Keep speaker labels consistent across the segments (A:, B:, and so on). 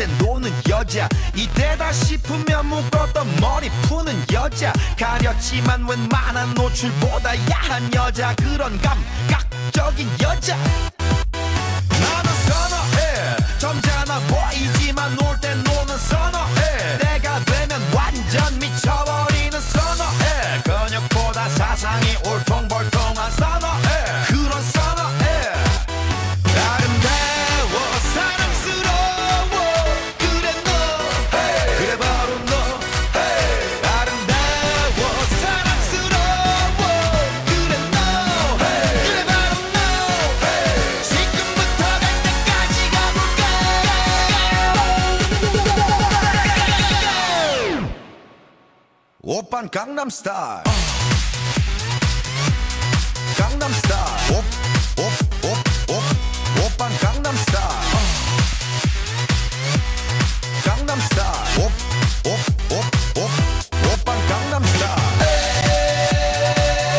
A: 땐 노는 여자, 이때다 싶으면 묶었던 머리 푸는 여자, 가렸지만 웬만한 노출보다 야한 여자, 그런 감각적인 여자. 나는 선어해. 점잖아 보이지만 놀 땐 노는 선어해. 내가 되면 완전 미쳐버리는 선어해. 근육보다 사상이 울퉁불퉁한 선어해. 그런 선어해. 아름다워, 사랑스러워, 그래 너. 그래 바로 너. 아름다워, 사랑스러워, 그래 너. 그래 바로 너. 지금부터 갈 때까지 가볼까? 오빤 강남스타일, 강남스타일. 옵옵옵옵 오빤 강남스타일, 강남스타일. 옵옵옵옵 오빤 강남스타일.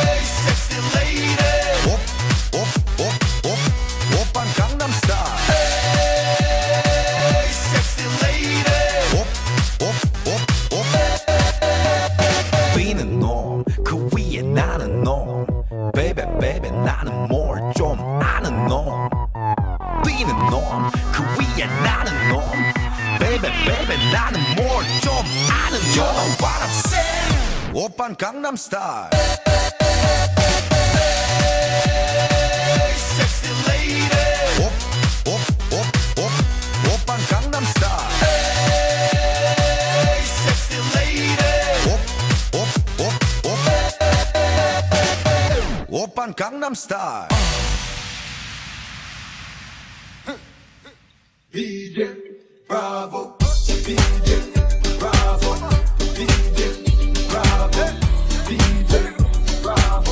A: 에이 sexy lady. 옵옵옵옵 오빤 강남스타일. 에이 sexy lady. 옵옵옵옵 뛰는 놈, 그 위에 나는 놈. baby baby, 나는 뭘 좀 아는 놈. 뛰는 놈, 그 위에 나는 놈. baby baby, 나는 뭘 좀 아는 놈. You know what I'm saying? 오빤 강남스타일. Sexy lady. 옵옵옵옵 오빤 강남스타일. Sexy lady. 옵옵옵옵 오빤 강남스타일.
B: DJ Bravo, DJ Bravo, DJ Bravo, DJ Bravo.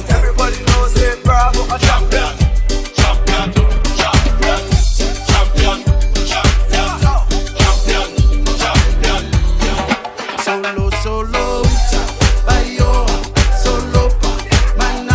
B: Everybody knows it, Bravo, a champion. Champion, champion, champion, champion, champion, champion.
C: Solo, solo, uta, bayo, solo pa, mana.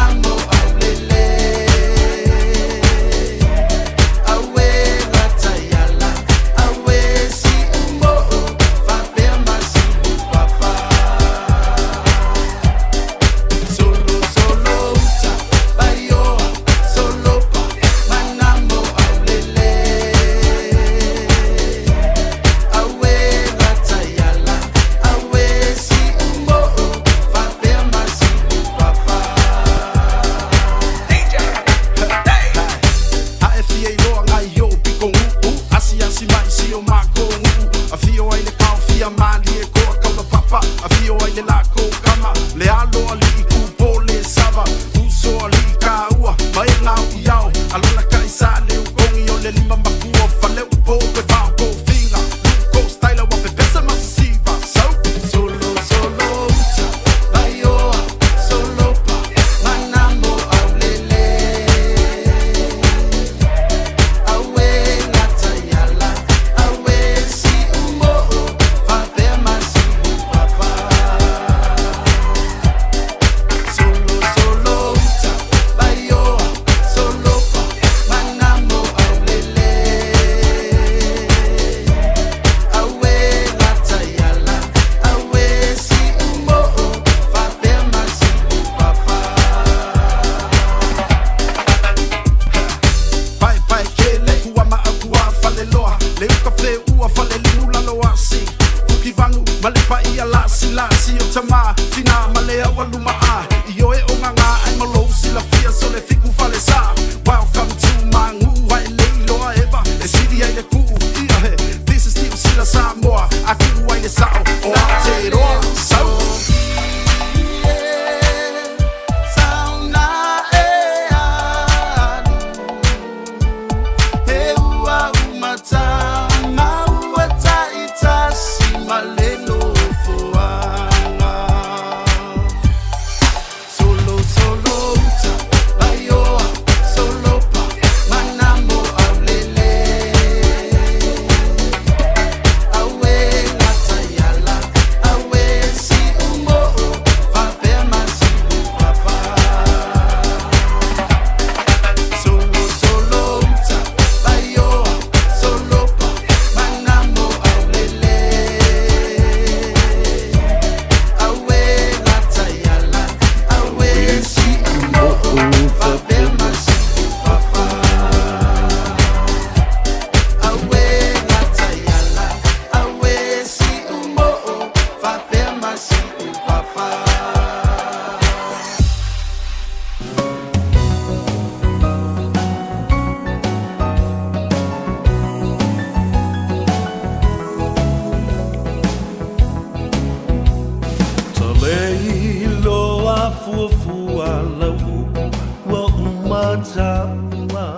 C: mataua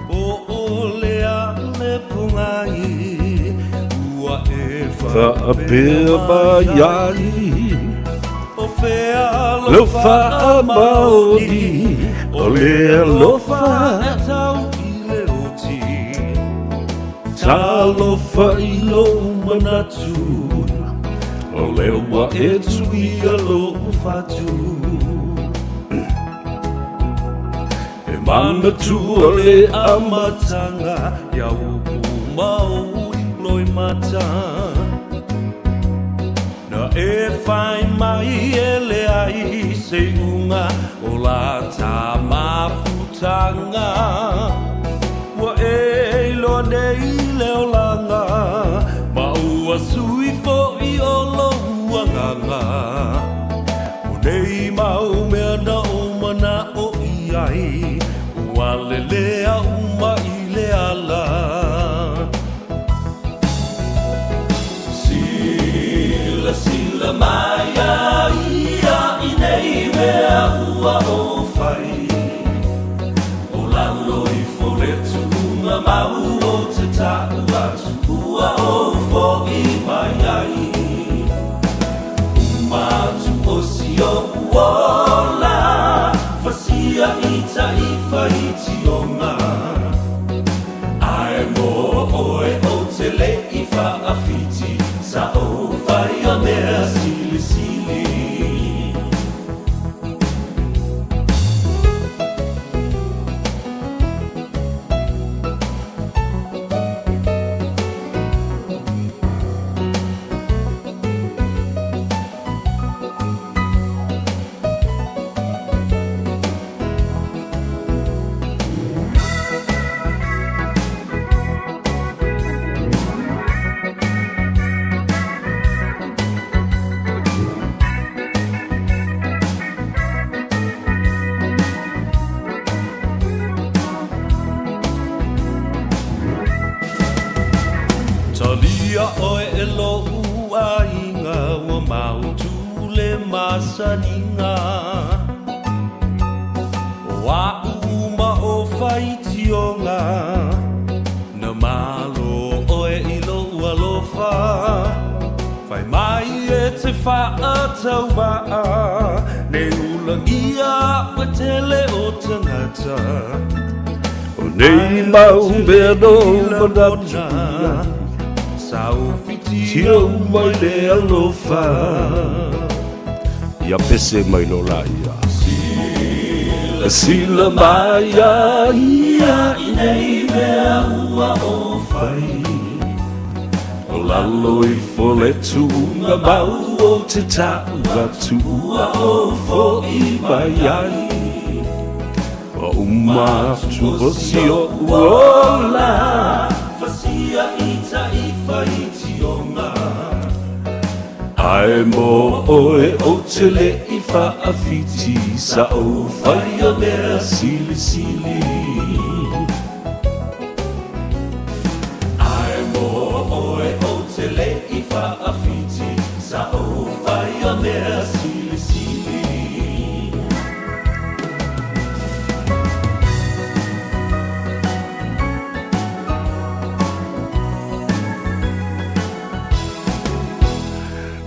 C: Po o le ale pogai Ua e
D: Faapea mai ai
C: O fea
D: lou faamaoni O le alofa
C: E tau i le oti
D: Talofa i lou manatu O lea ua e tuia lou
C: fatu
D: E manatua le
C: amataga Ia upu ma ou loimata Na e fai mai e leai se iuga O la ta mafutaga Ua e iloa nei le olaga Ma ua sui foi o lou agaga O nei mau mea na ou mana'o i ai Ua lelea uma i le ala Silasila mai ia ia i nei mea ua ou fai O lalo ifo le tuuga mau ou te ta'u atu ua ou fo'i mai ai Uma atu o si o'u ola Fasia i ta'i faitioga Ae mo oe ou te le i fa'afiti Sa ou faia mea silisili. Talia oe e lo'u aiga ua mautu le masaniga O a'u uma o faitioga Na malo oe i lou alofa Fai mai e te fa'atauva'a Nei ulagia a'u e tele o tagata
D: O nei mau mea na ou manatu i ai
C: Sa ou
D: Tio mai le alofa Ia pese mai loa laia Silasila mai ia
C: ia i nei mea ua ou fai
D: O lalo ifo le tuuga mau ou te ta'u atu ua ou fo'i mai ai Ua uma atu o si o'u ola
C: Fasia i ta'i faitioga
D: Ae mo oe ou te le i fa'afiti Sa ou faia mea silisili
C: Ae mo oe ou te le i fa'afiti Sa ou faia mea silisili.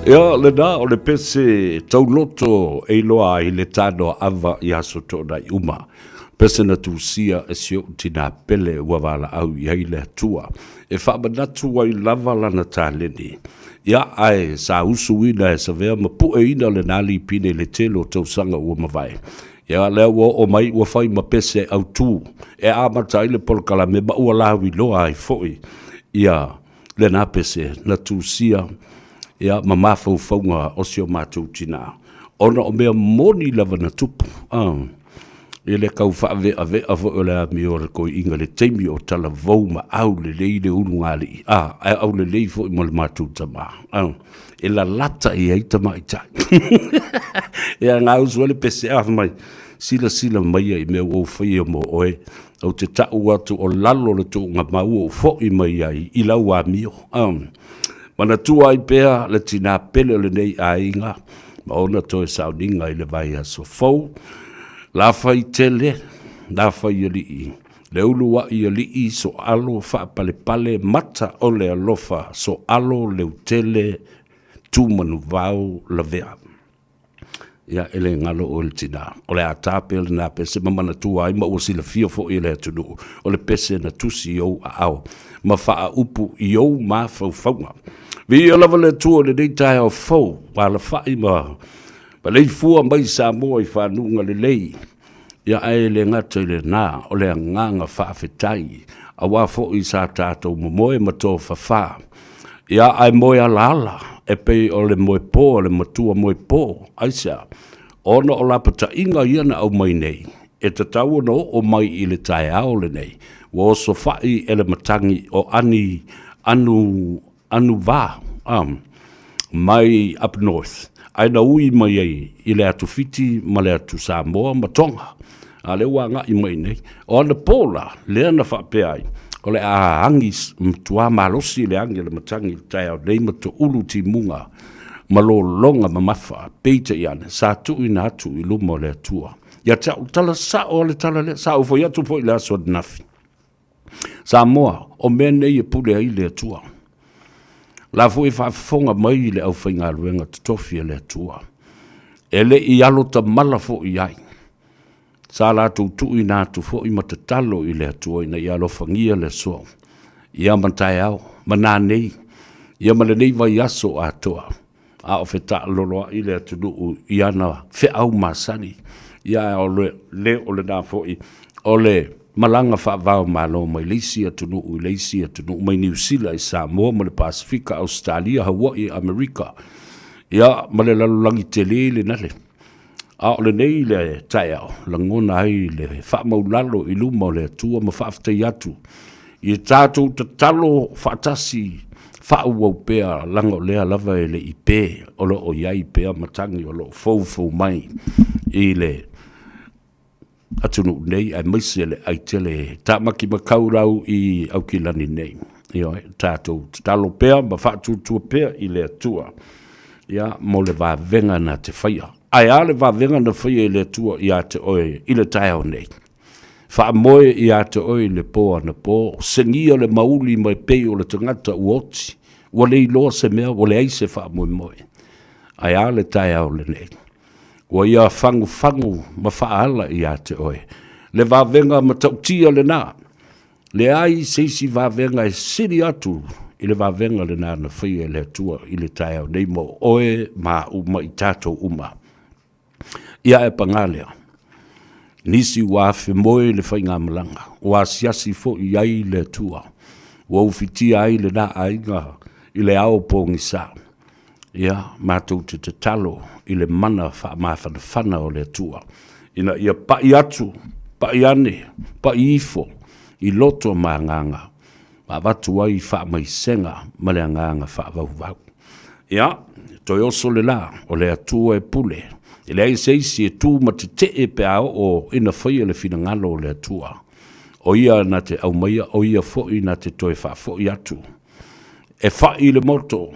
D: Ia, lena o le pese tauloto e iloa ai le tanoa ava i aso toonai uma. Pese na tusia e si o'u tinā pele ua valaau i ai le Atua e faamanatu ai lava lana taleni. Ia, ae sa usuina e savea ma pueina lena lipine i le tele o tausaga ua mavae. Ia, lea ua oo mai ua fai ma pese autū e amata ai le polokalame ma ua lauiloa ai foi ia lena pese na tusia ia ma mafaufauga o si o matou tinā ona o mea moni lava na tupu a i le kau faaveave'a foi o le amio a le toeaina i le taimi o talavou ma aulelei le ulugalii a ae aulelei foi ma le matou tamā a e lalata i ai tamaitai ia gausu ai le pese a fai mai silasila maia i mea ua ou faia mo oe ou te ta'u atu o lalo le tuugamau ua ou fo'i mai ai i lau amio a manatua ai pea le tinā pele o lenei aiga ma ona toe sauniga i le vaiaso fou. Lafaitele, Lafaialii, le uluai alii soalo faapalepale mata o le alofa soalo leutele Tumanuvao Lavea. Ia, e le galo oe le tina. O le a ta pea lena pese ma manatua ai ma ua silafia foi e le atunuu, o le pese na tusi i ou aao ma faaupu i ou mafaufauga. Viia lava le Atua i lenei taeao fou, ua alafai ma maleifua mai Samoa i fanuga lelei. Ia ae le gata i lena, o le agaga faafetai, aua foi sa tatou momoe ma tofafa. Ia ae moe alaala, e pei o le moepo a le matua moepo. Aisea? Ona o lapataiga ia na aumai nei, e tatau ona oo mai i le taeao lenei, ua osofai e le matagi o ani anu anuva mai up north, ae na ui mai ai i le atu Fiti ma le atu Samoa ma Tonga, a lea ua agai mai nei. O anapo la, lea na faapea ai, o le a agi matua malosi le agi a le matagi i le taeao nei ma toulu timuga ma lologa mamafa, peitai ane, sa tuuina atu i luma o le Atua. Ia te au, tala sao le tala lea, sa ou fai atu foi i le aso ananafi. Samoa, o mea nei e pule ai le Atua. O la foi e faafofoga mai le aufaigaluega totofi a le Atua. E le i alo tamala foi i ai. Sa latou tuuina atu foi ma tatalo i le Atua ina ia alofagia le aso, ia ma taeao, ma nanei, ia ma lenei vaiaso atoa. A o fetaaloloai le atunuu i ana feau masani, ia o le leo lena foi o le malaga faava o Malo mai le isi atunuu i le isi atunuu, mai Niu Sila i Samoa ma le Pasefika, Ausetalia, Hawaii, Amerika, ia ma le lalolagi tele lena le. A o lenei le taeao, lagona ai le faamaulalo i luma o le Atua ma faafetai atu i tatou tatalo faatasi faaauau pea, leaga o lea lava e le i pe, o lo o i ai pea matagi o lo o foufou mai i le atunuu nei, aemaise le aitele e tamakimakaulau i Aukilani nei. Ioe, tatou tatalo pea ma faatuatua pea i le Atua, ia, mo le vavega na te faia. Ae a le vavega na faia e le Atua ia te oe i le taeao nei? Faamoe ia te oe i le po anapo, segia le mauli mai pei o le tagata ua oti, ua le iloa se mea, ua leai se faamoemoe. Ae a le taeao lenei? Ua ia fagufagu ma faaala ia te oe le vavega matautia lena. Leai se isi vavega e sili atu i le vavega lena na faia e le Atua i le taeao nei mo oe ma au ma i tatou uma. Ia ae paga lea, nisi ua afemoe i le faigamalaga, ua asiasi foi i ai le Atua, ua ufitia ai lena aiga i le ao pogisa. Ia, matou te tatalo i le mana faamafanafana o le Atua, ina ia pai atu, pai ane, pai ifo i loto ma agaga, ma avatu ai faamaisega ma le agaga faavauvau. Ia, toe oso le la, o le Atua e pule, e leai se isi e tu ma tetee pe a oo ina faia le finagalo o le Atua. O ia na te aumaia, o ia foi na te toe faafoi atu. E fai le moto,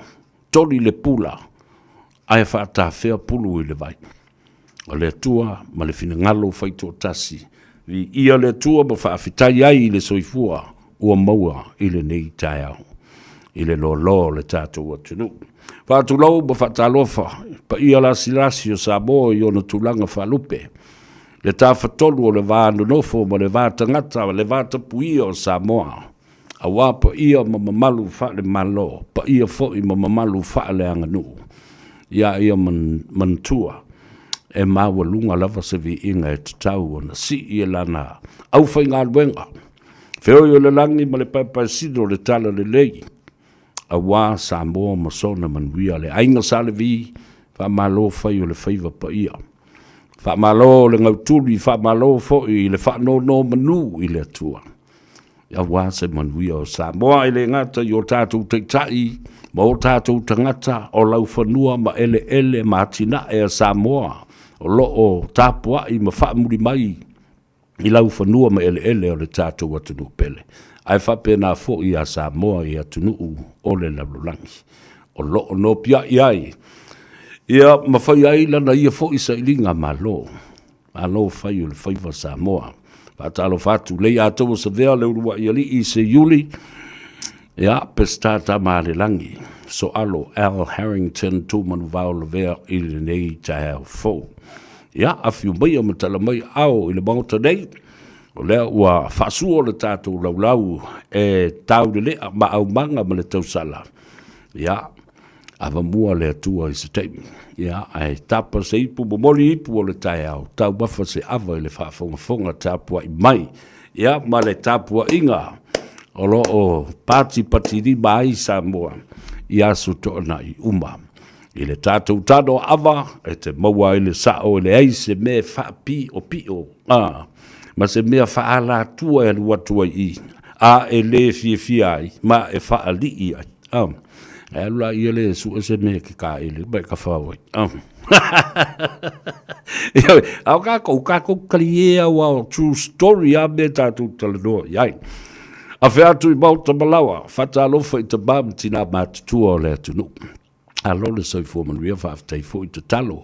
D: toli le pula, ae faatafea pulu i le vai. O le Atua ma le finagalo faitoatasi, viia le Atua ma faafetai ai i le soifua ua maua i lenei taeao, i le loaloa o le tatou atunuu. Faatulou ma faatalofa i paia lasilasi o Samoa i ona tulaga faalupe, le tafatolu o le va nonofo ma le va tagata, le va tapuia o Samoa, aua paia ma mamalu faale-Malo, paia foi ma mamalu faaleaganuu. Ia ia manatua, e maualuga lava se viiga e tatau ona sii e lana aufaigaluega, feoi o le lagi ma le paepaesino o le talalelei, aua Samoa ma sona manuia. Le Aiga Sa Levi, faamalo fai o le faiva paia. Faamalo le gautuli, faamalo foi i le faanonomanu i le Atua. aua se manuia o Samoa, e le gata i o tatou taitai ma o tatou tagata o laufanua ma eleele ma atinae a Samoa o lo o tapuai ma faamuli mai i laufanua ma eleele o le tatou atunuu pele, ae faapena foi ia Samoa i atunuu o le lalolagi o lo o nopiai ai ia ma fai ai lana ia foi sailiga malo. Malo fai o le faiva Samoa. Faatalofa atu lei atoa Savea le uluai alii se Iuli, ia, Peseta Tamaalelagi, Soalo Al Harrington Tumanuvao Lavea i lenei taeao fou. Ia, afio maia ma tala mai ao i le Maota nei, o lea ua faasua le tatou laulau e taulelea ma aumaga ma le tausala. Ia, Avamua le Atua i se taimi, ia, ae tapa se ipu, momoli ipu o le taeao, taumafa se ava i le faafogafoga tapuai mai, ia, ma le tapuaiga o lo o patipatilima ai Samoa i aso toonai uma. I le tatou tano ava, e te maua ai le sao e leai se mea e faapiopio, a, ma se mea faaalatua e alu atu ai i, a e le fiafia ai, ma e faalii ai. Oh. E alu la ia le sue se mea ke ka ele, mai ka whau ai. Oh. Ioe, a o kākou, kākou kali e au ao true story a me tātou talanoa i ai. A whea atu i Maota Malawa, whatalofa i ta mam tina mātutua o le atunu. Alo le soifua manuia, whaafetai foi tatalo.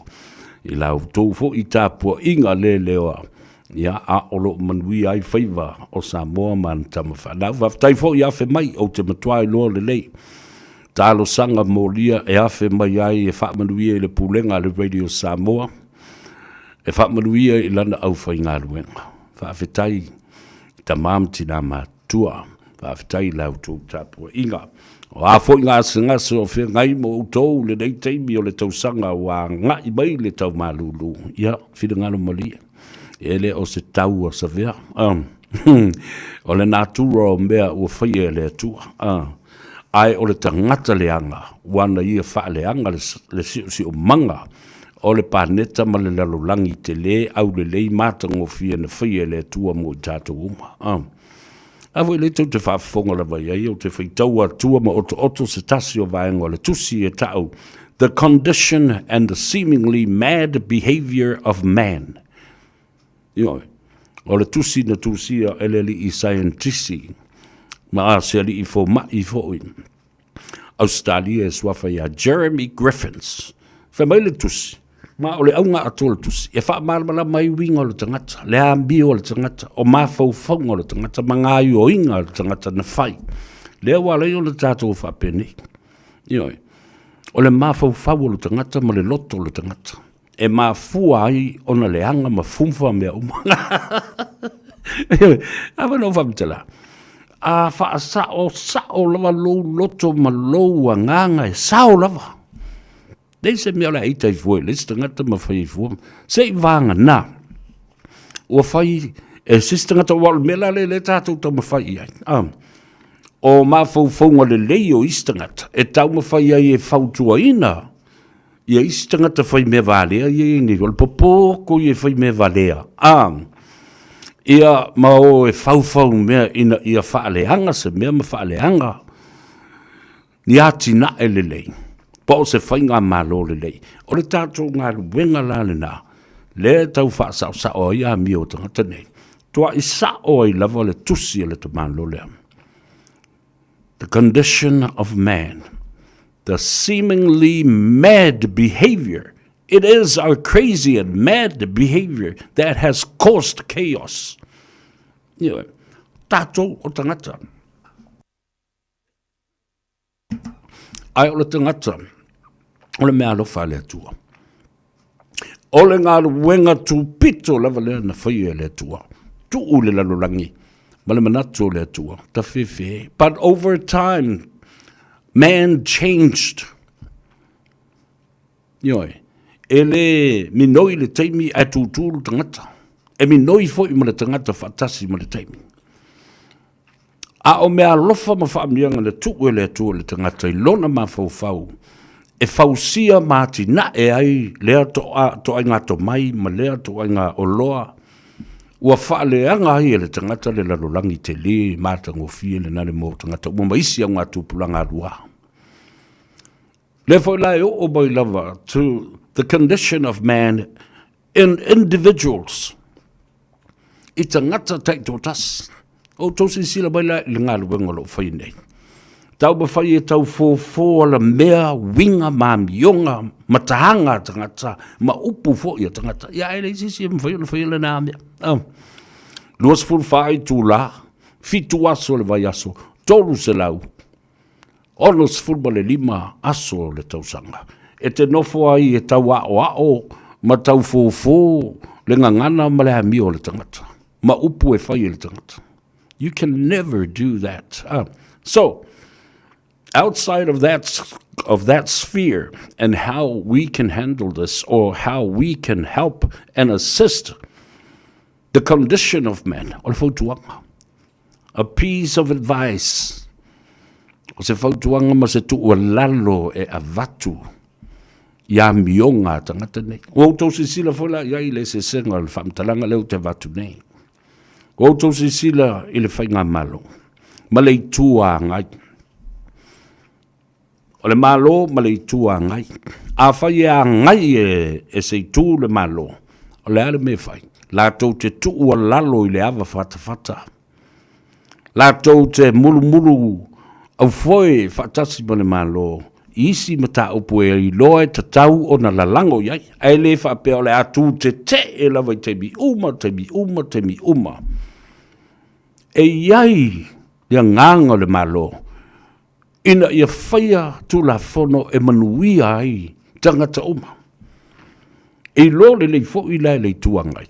D: I la outou foi tapuaiga leleoa, ia, a o lo o manuia ai faiva o Samoa ma ana tama fanau. Faafetai foi afe mai, ou te matua iloa lelei. Talosaga molia e afe mai ai e faamanuia i le pulega a le Radio Samoa, e faamanuia i lana aufaigaluega. Faafetai tama ma tina matua. Faafetai i la outou tapuaiga. O a foi gasegase o feagai ma outou i lenei taimi o le tausaga ua agai mai le tau malulu, ia, finagalo malie, e le o se tau a Savea. O le natura o mea ua faia e le Atua. Ae o le tagata leaga, ua ana ia faaleaga le siosiomaga o le paneta ma le lalolagi tele aulelei matagofie na faia e le Atua mo i tatou uma. A foi lea tou te faafofoga lava i ai, ou te faitau atua ma otooto se tasi o vaega o le tusi e ta'u The Condition and the Seemingly Mad Behavior of Man. Ioe, o le tusi na tusia e le alii saienitisi ma se alii foma'i fo'i Ausetalia e suafa iā Jeremy Griffins. Fai mai le tusi, ma o le auga atoa o le tusi, e faamalamalama ai uiga o le tagata, le amio o le tagata, o mafaufauga o le tagata ma gaoioiga a le tagata na fai. Lea ua ala ai ona tatou faapenei. Ioe, o le mafaufau o le tagata ma le loto o le tagata. e mafua ai ona leaga ma fumfa mea uma. A foi na faamatala, a faasao sao lava lou loto ma lou agaga e sao lava. Leai se mea o le a ita ai fua i le isi tagata ma fai ai fua. Se i vagana ua fai e se isi tagata, aua o le mea la lea lea tatou taumafai i ai. O mafaufauga lelei o isi tagata e taumafai ai e fautuaina Ia isi tagata fai mea valea ia i ai nei, o le popo ko ia e fai mea valea, a, ia ma o e faufau mea ina ia faaleaga se mea ma faaleaga ni atinae lelei, po o se faigamalo lelei. O le tatou galuega la lena, lea e tau faasaosao ai amio o tagata nei, tuai sao ai lava le tusi a le tamalo lea. The condition of man, the seemingly mad behavior. It is our crazy and mad behavior that has caused chaos. Ioe, tatou o tagata. Ae o le tagata, o le mea alofa a le Atua. O le galuega tupito lava lea na faia e le Atua, tuu le lalolagi ma le manatu o le Atua, tafefe. But over time, man changed. Ioe, e le minoi le taimi ae tūtū le tagata. E minoi foi ma le tagata faatasi ma le taimi. A o mea alofa ma faamanuiaga na tuu e le Atua i le tagata i lona mafaufau, e fausia ma atinae ai lea toaiga tomai ma lea toaiga oloa, ua faaleaga ai e le tagata le lalolagi tele matagofie lena le mo tagata uma ma isi augatupulaga aluā. Lea foi la e oo mai lava to the condition of man in individuals, i tagata taitoatasi. O outou silasila mai la i le galuega o lo o faia nei. Taumafai e tau fofo alamea uiga ma amioga ma tahaga a tagata ma upu foi a tagata. Ia ae leai se isi e mafai ona faia lena mea. 24 itula, 7 aso o le vaiaso, 365 aso o le tausaga. E te nofo ai e tau aoao ma tau fofo le gagana ma le amio a le tagata ma upu e fai e le tagata. You can never do that. So, outside of that, of that sphere and how we can handle this or how we can help and assist the condition of man, o le fautuaga. A piece of advice. O se fautuaga ma se tuualalo e avatu i amioga a tagata nei. Ua outou silasila foi la i ai i le eseesega o le faamatalaga lea ou te avatu nei. Ua outou silasila i le faigamalo ma le Itu Agai. O le Malo ma le Itu Agai. Afai e agai e se itu le Malo, o le a le mea e fai? Latou te tuualalo i le ava fatafata. Latou te mulumulu aufoe faatasi ma le Malo i isi mataupu e iloa e tatau ona lalago i ai, ae le faapea o le a tu tetee lava i taimi uma, taimi uma, taimi uma. E i ai le agaga o le Malo ina ia faia Tulafono e manuia ai tagata uma. E iloa lelei foi la e le Itu Agai,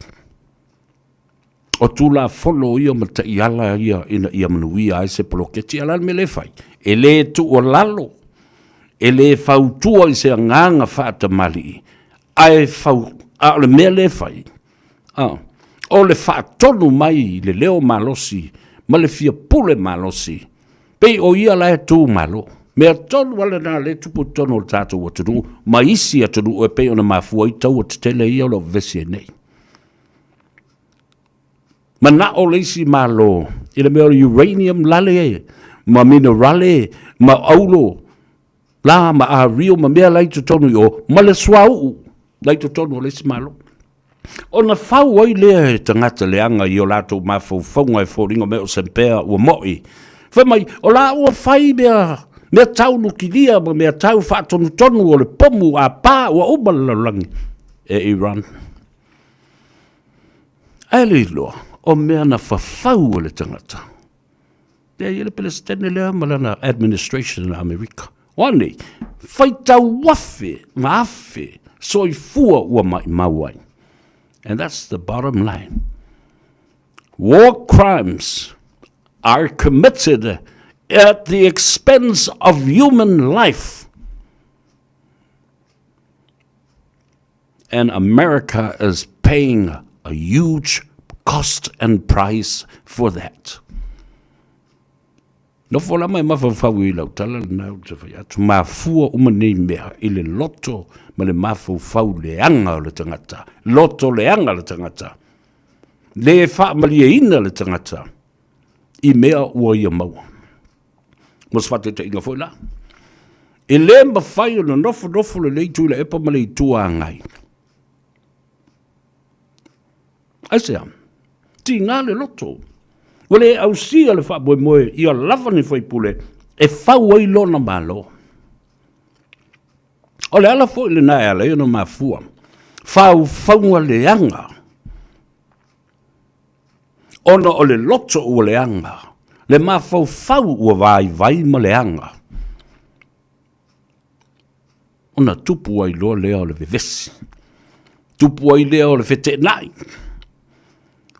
D: o Tulafono ia ma taiala ia ina ia manuia ai se poloketi. A o le a le mea lea e fai? E le tuualalo, e le fautua i se agaga faatamalii, ae fau, a o le mea lea e fai, a, o le faatonu mai i le leo malosi ma le fia pule malosi, pei o ia la e tu malo. Mea tonu lava lena lea e tupu i totonu o le tatou atunuu ma isi atunuu e pei ona mafua ai taua tetele ia o lo o vevesi ai nei. Manao le isi Malo i le mea o le uranium lale ma minerale ma auro la ma ario ma mea la i totonu i o ma le suauu la i totonu o le isi Malo. Ona fau ai lea e tagata leaga i o latou mafaufauga e foliga mai o se mea ua mo'i. Fai mai, o la ua fai mea, mea tau nukilia ma mea tau faatonutonu o le pomu a pa ua uma le lalolagi e Iran. Ae le iloa, o mea na fafau e le tagata. Lea i ai le Peresetene lea ma lana administration a Amerika. O a nei? Faitau afe ma afe soifua ua maimau ai. And that's the bottom line. War crimes are committed at the expense of human life. And America is paying a huge cost and price for that. Nofo lama e mafaufau i lau tala lena ou te fai atu, mafua uma nei mea i le loto ma le mafaufau leaga o le tagata, loto leaga le tagata, le faamalieina le tagata i mea ua ia maua. Mo se faataitaiga foi la, e le mafai ona nofonofo lelei Tuilaepa ma le Itu Agai. Aisea? Tiga le loto. Ua le ausia le faamoemoe ia lava ni faipule e fau ai lona Malo. O le ala foi lena e ala ai ona mafua faufauga leaga Ona o le loto ua leaga, le mafaufau ua vaivai ma leaga, ona tupu ai loa lea o le vevesi, tupu ai lea o le feteenai,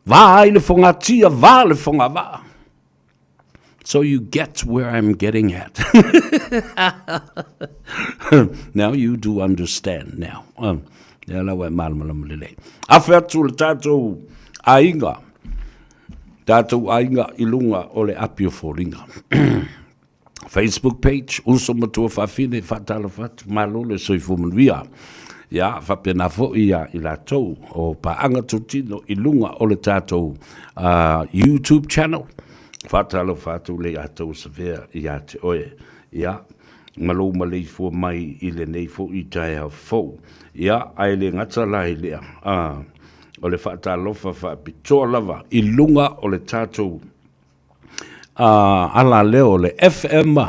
D: va ai le fogatia, va le fogavaa. So you get where I'm getting at. Now you do understand now. Lea la ua e malamalama lelei. Afe atu le tatou aiga, tatou aiga i luga o le api o foliga. Facebook page, Uso Matua Faafine, faatalofa atu, malo le soifua manuia. Ia, faapena foi ia i latou o paaga totino i luga o le tatou YouTube channel. Faatalofa atu le ia tou savea ia te oe. Ia, ma lou maleifua mai i lenei foi taeao fou. Ia, ae le gata la i lea, o le faatalofa faapitoa lava i luga o le tatou alaleo o le FM.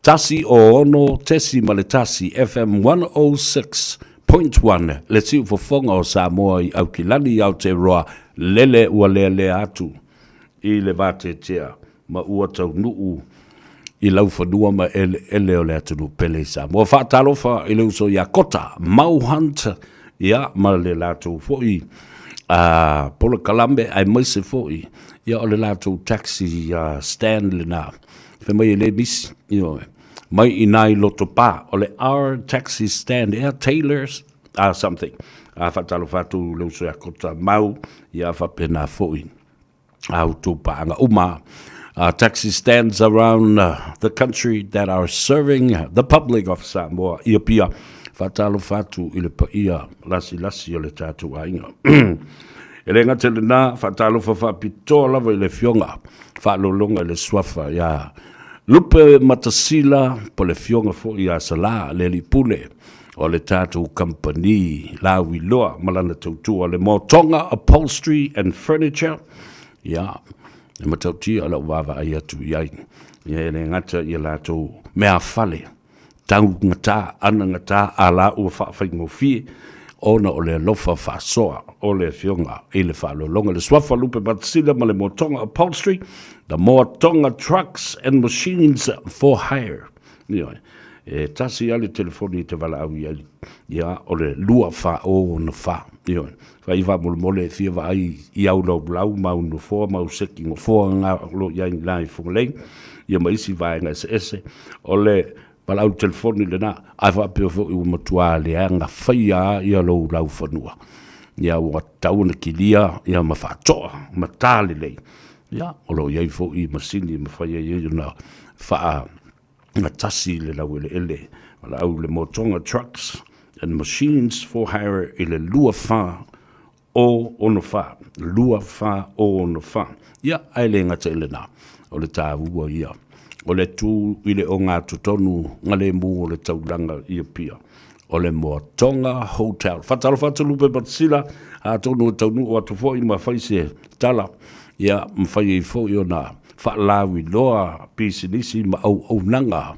D: 106.1 FM 106.1 le siufofoga o Samoa i Aukilani i Aotearoa lele ua lealea atu i le vateatea ma ua taunuu i laufanua ma eleele o le atunuu pele i Samoa. Faatalofa i le uso ia Kota Mau Hunt, ia, ma le latou foi polokalame aemaise foi ia o le latou taxi stand lena. Fai mai e le misi, ioe, mai i nai Lotopa, o le R Taxi Stand, ea Taylors, something. Faatalofa atu i le uso ia Kota Mau, ia faapena foi a outou paaga uma. Taxi stands around the country that are serving the public of Samoa i Apia. Faatalofa atu i le paia lasilasi o le tatou aiga. E le gata i lena, faatalofa faapitoa lava i le Afioga Faalologa i le Suafa ia Lupe Matasila po le Afioga foi ia Salā le Alii Pule o le tatou kamupani lauiloa ma lana tautua le Motoga Upholstery and Furniture, ia, e matautia lau vaavaai atu i ai, ia e le gata i a latou meafale taugata, anagata, a la ua faafaigofie ona o le alofa faasoa o le Afioga i le Faaaloaloga. Le Suafa Lupe Matasila ma le Motoga Upholstery, the Motoga Trucks and Machines for Hire. Ioe. E tasi lava le telefoni e te valaau i ai, ia, o le 2464. Ioe. Fai faamolemole e fia vaai i au laulau ma au nofoa ma au seki nofoa nga o lo o i ai i ina i Fugalei, ia ma isi vaega eseese. O le valaau telefoni lena, ae faapea foi ua matua leaga faia lava ia lou laufanua. Ia ua tatau ona kilia ia ma faatoa ma ta lelei. Ia, o lo o i ai foi masini e mafai ai ona faa gatasi le laueleele valaau le Motoga Trucks and Machines for Hire i le 2464, 2464. Ia, ae le gata i lena, o le taua ia o le tu i le ogatotonu galemu o le taulaga i Apia, o le Moatoga Hotel. Faatalofa atu Lupe Matasila, atonu e taunuu atu foi ma fai se tala, ia, ma fai ai foi ona faalauiloa pisinisi ma auaunaga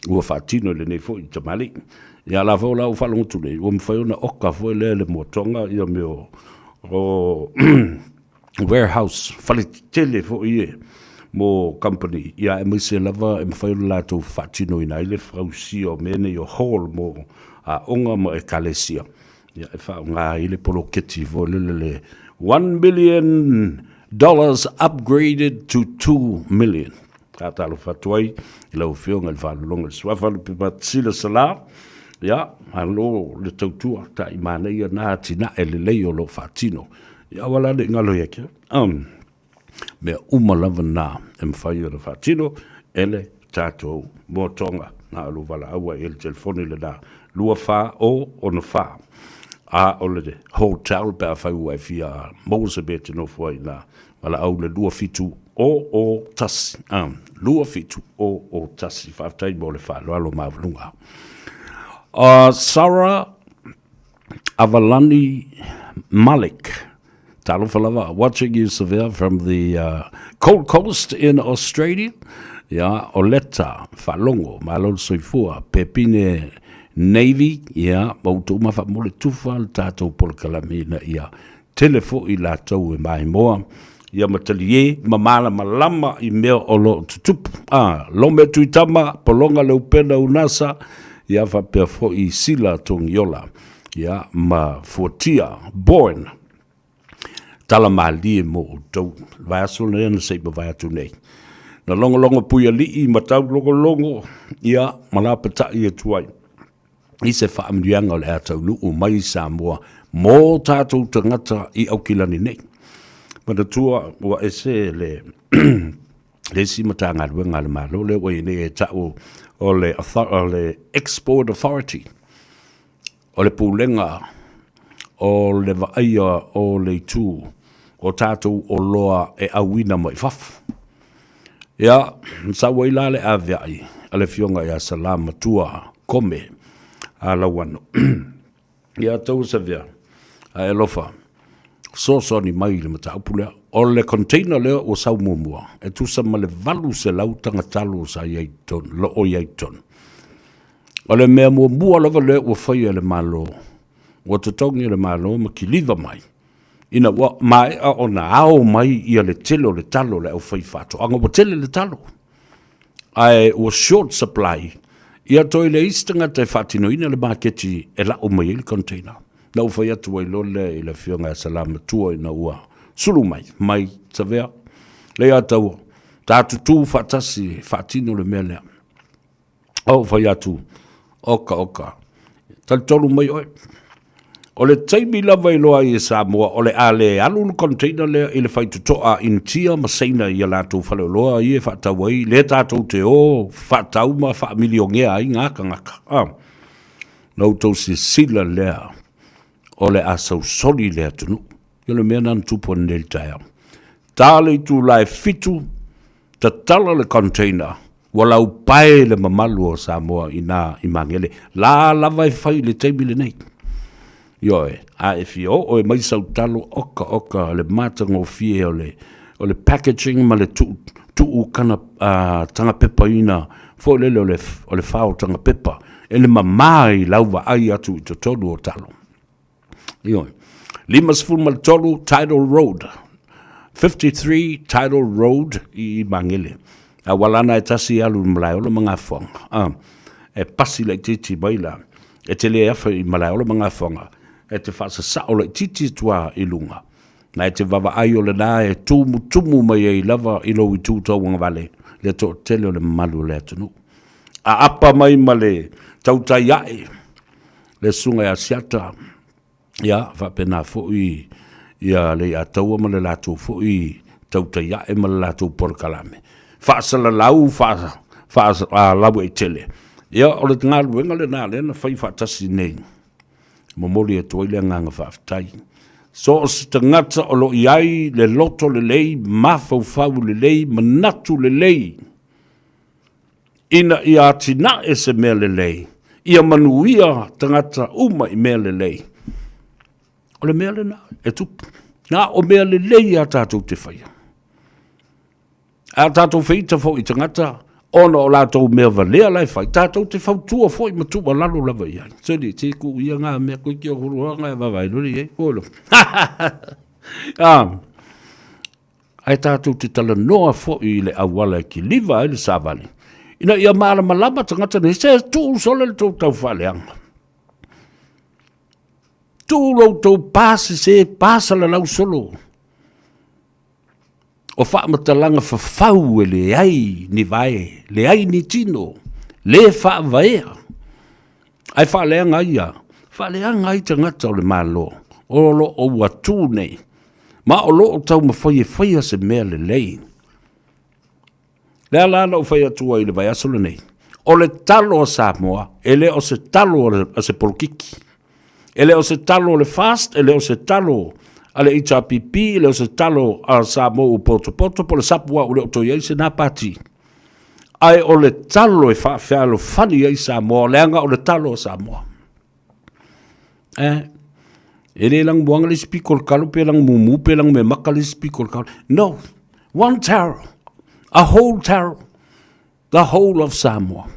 D: ua faatino i lenei foi tamalii. Ia, la foi la ua faalogo atu nei, ua mafai ona oka foi lea le Moatoga ia mea o warehouse, fale tetele foi ia mo company, ia aemaise lava e mafai ona latou faatinoina ai le fausia o mea nei o hall mo aoga ma ekalesia, ia e faaaoga ai le poloketi foi lele le $1 million upgraded to 2 million. Faatalofa atu ai i lau Afioga i le Faalologa i le Suafa Lupepatasila Sala, ia, malo le tautua, ta'i manaia na atinae lelei o lo o faatino. Ia aua la ne i galo ia te au. Mea uma lava na e mafai ona faatino e le tatou moatoga. Na o lou valaau ai i le telefoni lena 2464. A o le hotel pe afai ua e fia maua se mea e te nofo ai i ina, valaau le 27001. 27001. Faafetai mo le faaaloalo maualuga. Sarah Avalani Malik. Talofa lava, watching you Savea from the Gold Coast in Australia. Ia, o Leta, Faalogo, malo le soifua, Pepine Navy, ia, ma outou ma faamole tufa le tatou polokalame ina ia tele foi latou e maimoa, ia ma talie ma malamalama i mea o lo o tutupu. Ah, Lome Tuitama, Pologa Leupena Unasa, ia faapea foi Sila Togiola, ia ma Fuatia Bourne. Tala malie mo outou. Le vaiaso lea na se i mavae atu nei. Na logologo puialii ma taulogologo, ia, ma lapatai atu ai i se faamanuiaga o le a taunuu mai i Samoa mō tātou tagata i Aukilani nei. Manatua ua ese le le isi Matagaluega a le Malo lea ua i ai nei e ta'u o le o le Export Authority, o le pulega o le vaaia o le itu o tātou oloa e auina mai fafo. Ia, na sau ai la le aveai a le Afioga ia Salā Matua Kome a Lauano. Ia, taua Savea, ae alofa. Fesoasoani mai i le mataupu lea. O le container lea ua sau muamua, e tusa ma le 800 tagatalo sa i ai i totonu, lo o i ai i totonu. O le mea muamua lava lea ua faia e le Malo, ua totogi e le Malo ma kiliva mai, ina ua maea ona ao mai ia le tele o le talo a le aufaifaatoaga, ua tele le talo, ae ua short supply, ia toe leai se tagata e faatinoina le maketi e lau mai ai le container. Na ou fai atu ai loa lea i le Afioga ia Salamatua ina ua sulu mai, mai Savea, Leiataua, ta tutū faatasi e faatino le mea lea. Ou fai atu, oka oka, talitonu mai oe. O le taimi lava i loa ai e Samoa o le a le alu le container lea i le faitotoa a Initia ma Saina i a latou faleoloa ia e faatau ai, lea tatou te o faatau ma faamilionea ai ngā tagata. Ah, na outou silasila lea o le a sausoli le atunuu. Ia o le mea lena na tupu ananei i le taeao. Ta le itula e 7, tatala le container, ua laupae le mamalu o Samoa i na i Magele. La lava e fai i le taimi lenei. Ioe, a e fia oo e mai sau talo, oka oka le matagofie o le, o le packaging ma le tuu, tuu kana, uh, tagapepaina foi lele o le, o le fao tagapepa e le mamā i lau vaai atu i totonu o talo. Ioe. 53 Tidal Road. 53 Tidal Road i Magele. A ua lana e tasi alu i Malaeola ma Gafoaga. Ah, e pasi laitiiti mai la. E te le afa i Malaeola ma Gafoaga. E te faasasao laitiiti atu i luga. Na e te vaavaai o lena e tumutumu mai ai lava i lou itu tauagavale le toatele o le mamalu o le atunuu. A apa mai ma le tautai ae le susuga ia Asiata, ia, faapena foi ia Leiataua ma le latou foi tautai ae ma le latou polokalame. Faasalalau, faalauaitele. Ia, o le galuega lena lea na fai faatasi nei. Momoli atu ai le agaga faafetai. So o se tagata o lo o i ai le loto lelei, mafaufau lelei, manatu lelei, ina ia atinae se mea lelei, ia manuia tagata uma i mea lelei. O le mea lena e tupu. Na o mea lelei a tatou te faia. A tatou feita foi i tagata, ona o latou mea valea la e fai, tatou te fautua foi ma tuualalo lava i ai. Soli, te ku ia ngā mea koe ki o huru ngā vavai lori e, kolo. Ah, Ae tatou te talanoa foi i le auala e kiliva ai le savali, ina ia malamalama tagata nei, se tuu sole le tou taufaaleaga. Tuu lo outou pa sese, pa salalau solo. O faamatalaga fafau e leai ni vae, leai ni tino, le faavaea. Ae faaleaga ai ia, faaleaga ai tagata o le Malo o lo o ua tu nei, ma o lo o taumafai e faia se mea lelei. Lea la na ou fai atu ai i le vaiaso lenei, o le talo a Samoa, e le o se talo a se polokiki. E le o se talo a le FAST, e le o se talo a le HRPP, e le o se talo a Samoa ua potopoto, po o le SAPU ua le o toe i ai se na pati. Ae o le talo e faafealofani ai Samoa, leaga o le talo a Samoa. Eh, e le lagomoaga le isi piko o le kalo, pe lagomumu, pe lagomemaka le isi piko o le kalo. No, one taro, a whole taro, the whole of Samoa.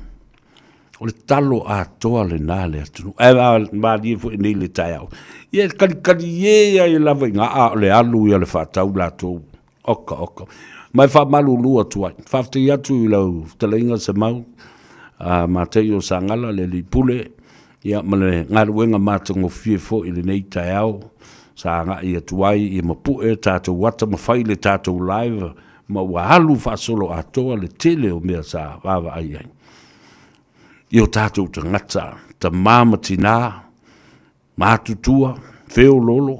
D: O le talo atoa lena le atunuu. Ae malie foi nei le taeao. Ia kalikali e ai lava i ngā a o le alu ia le whaatau latou. Oka, oka. Ma e faamalulu atu ai. Faafetai atu i lau fetalaiga Semau, a Matei o Sagala, le alii pule, ia ma le galuega matagofie foi i lenei taeao sa agai atu ai ia mapu'e tatou ata ma fai le tatou live ma ua alu faasolo atoa le tele o mea sa vaavaai ai i o tatou tagata, tama ma tinā, matutua, feoloolo,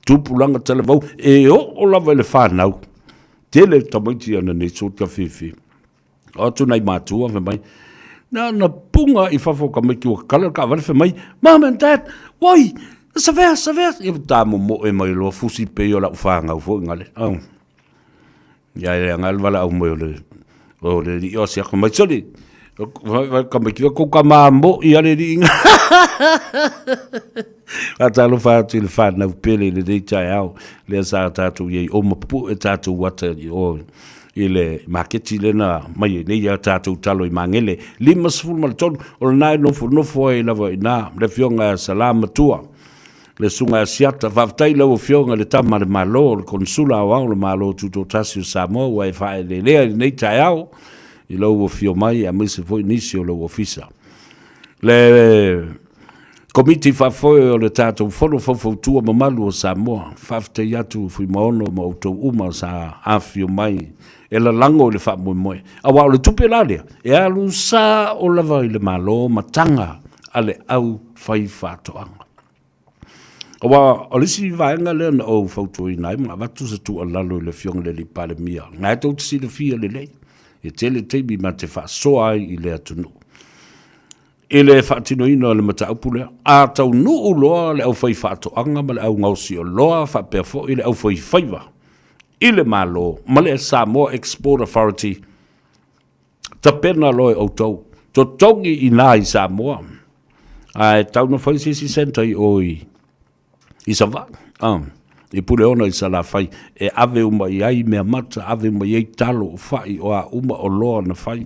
D: tupulaga talavou, e oo lava i le fanau. Tele tamaiti ana nei so ka fifi. O atu nai matua fai mai, na na punga i fafo ka mai ua kala ka vale fai mai, Mom and Dad, woi, savea, savea. Ia ta momoe mai loa fusi pe o lau whāngau foi ngale. Oh. Ia e anga le wala au mai o le o le li o sia mai soli. Tamaiti kou ka mamo'i a le alii. Faatalofa atu i le whanau pele i lenei taeao, lea sa tatou i ai o mapu'e tatou ata i o i le maketi lena mai ai nei a tatou talo i Magele. 53, o lena e nofonofo ai lava i ina le afioga ia Salamatua, le Susuga ia Siata. Faafetai i lau afioga i le Tama a le Malo, le Konesula Aoao o le Malo Tutoatasi o Samoa ua e faaeleelea i lenei taeao i lou afio mai aemaise foi nisi o lou ofisa. Le Komiti Faafoe o le tatou Fono Faufautua mamalu o Samoa, faafetai atu Fuimaono ma outou uma sa afifio mai e lalago i le faamoemoe. Aua o le tupe la lea, e alu sao lava i le Malo ma taga a le au faifaatoaga. Aua o le isi vaega lea na ou fautuaina ai ma avatu se tuualalo i le Afioga i le alii Palemia, na e tou te silafia lelei, e tele taimi ma te faasoa ai i le atunuu i le faatinoina o le mataupu lea. A taunuu loa le aufaifaatoaga ma le augaosioloa faapea foi le aufaifaiva i le Malo ma le Samoa Export Authority, tapena loa e outou, totogi i ina i Samoa, ae tau na fai se isi centre i o i Savaii, i Puleono i Salafai, e ave uma i ai mea mata, ave uma i ai talo, o fai, o a uma oloa na fai.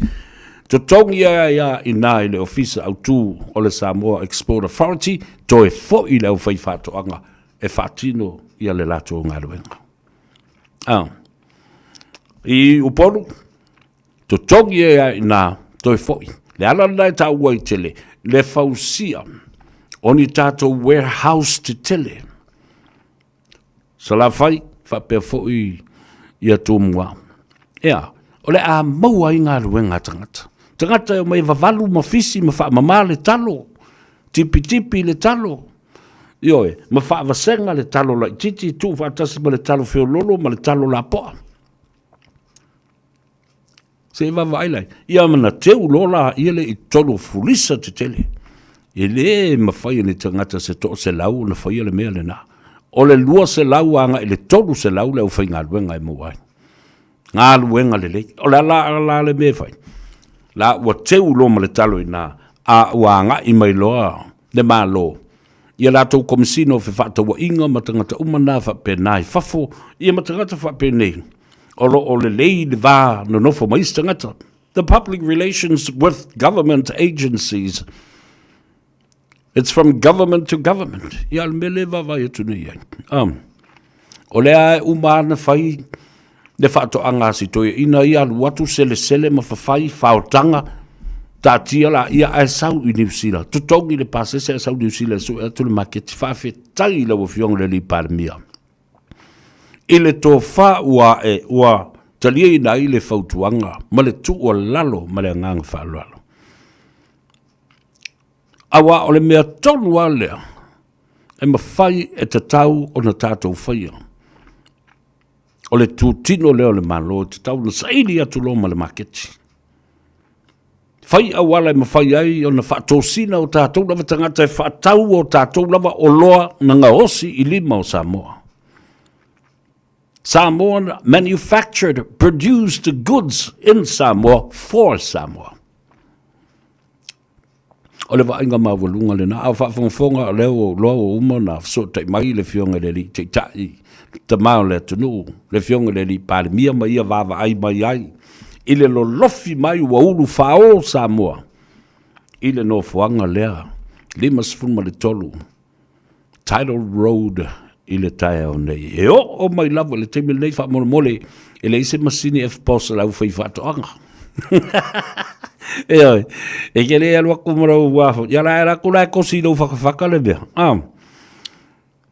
D: Totogi ai lava i ina i le Ofisa Autu o le Samoa Export Authority, toe foi le aufaifaatoaga e faatino ia le latou galuega. I Upolu, totogi ai lava i ina, toe foi. Le ala lena e taua ai tele le fausia o ni tatou warehouse tetele. Salafai faapea foi ia Tumua. Ea, o le a maua ai galuega a tagata. Tagata e omai e vavalu ma fisi ma faamama le talo, tipitipi le talo, ioe, ma faavasega le talo laitiiti, tuu faatasi ma le talo feololo ma le talo lapoa. Se i vaavaai lai, ia ma teu loa laia lea i totonu o fulisa tetele. E le mafai e ni tagata se 100 ona faia le mea lena. O le 200 agai i le 300 le aufaigaluega e maua ai. Galuega lelei. O le a la le mea e fai? La ua teu loa ma le talo i ina, a ua agai mai loa le Malo i a latou Komesina o Fefaatauaiga ma tagata uma na faapena i fafo, ia ma tagata faapenei, o lo o lelei le va nonofo ma isi tagata. The public relations with government agencies. It's from government to government. Ia, le mea lea e vaavaai atu nei ai. O lea e uma ana fai le faatoaga a si toeaina ia alu atu selesele ma fafai faotaga taatia la ia ae sau i Niu Sila. Totogi le pasese ae sau Niu Sila e sue atu le maketi. Faafetai i lau Afioga i le alii Palemia i le tofa ua ae ua taliaina ai le fautuaga ma le tuualalo ma le agaga faaaloalo. Aua o le mea tonu lava lea e mafai e tatau ona tatou faia. O le tutino lea o le Malo e tatau ona saili atu loa ma le maketi. Fai auala e mafai ai ona faatosina o tatou lava tagata e faatau o tatou lava oloa na gaosi i lima o Samoa. Samoan manufactured, produced goods in Samoa for Samoa. O le vaaiga maualuga lena, a o faafogafoga o lea ua ou iloa ua uma ona fesootai mai le Afioga i le Alii Taitai, le Tama o le atunuu, le Afioga i le Alii Palemia ma ia vaavaai mai ai i le lolofi mai ua ulufao Samoa i le nofoaga lea 53 Tidal Road i le taeao nei. E oo mai lava i le taimi lenei faamolemole e leai se masini FPOS a le aufaifaatoaga. Ioe, e ke le alu atu ma lou afo, ia la e alu atu la e kosi i lou fakafaka le mea. Ah.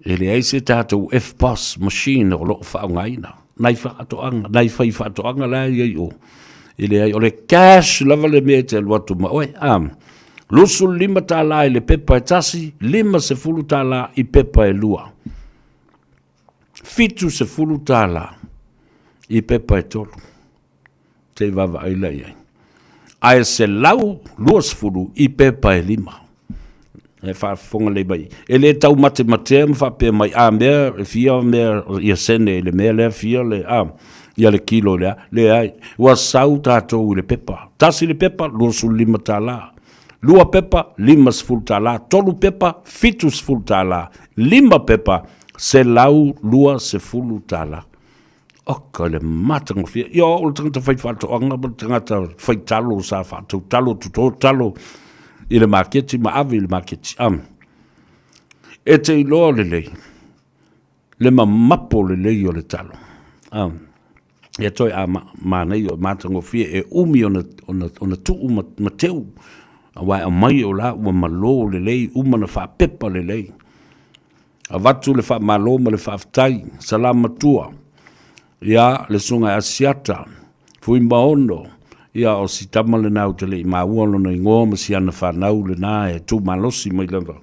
D: E leai se tatou FPOS machine o lo o faaaogaina. Nai faatoaga, nai faifaatoaga la e i ai i o. E leai, o le cash lava le mea e te alu atu ma oe. Ah. $25 i le pepa e tasi, $50 i pepa e lua. $70 i pepa e tolu. Se i vaavaai la i ai. Ae 120 i pepa e lima. E faafofoga lelei mai. E le taumatematea ma faapea mai, a mea, e fia mea ia sene i le mea lea, fia le, a. Ia le kilo i le a? Leai. Ua sau tatou i le pepa. Tasi le pepa, $25. Lua pepa, $50. Tolu pepa, $70. Lima pepa, $120. Oka i le matagofie. Ia o au o le tagata faifaatoaga ma le tagata faitalo sa faatau talo, toto talo i le maketi ma ave i le maketi. E te iloa lelei le mamapo lelei o le talo. Ia toe a manaia o matagofie e umi ona, ona, ona tuu ma, ma teu, aua e aumai o la ua malo lelei, uma ona faapepa lelei. Avatu le faamalo ma le faafetai, Salamatua, ia le Susuga ia Asiata, Fuimaono, ia o si tama lena ou te le i maua lona igoa ma si ana fanau lena e tumalosi mai lava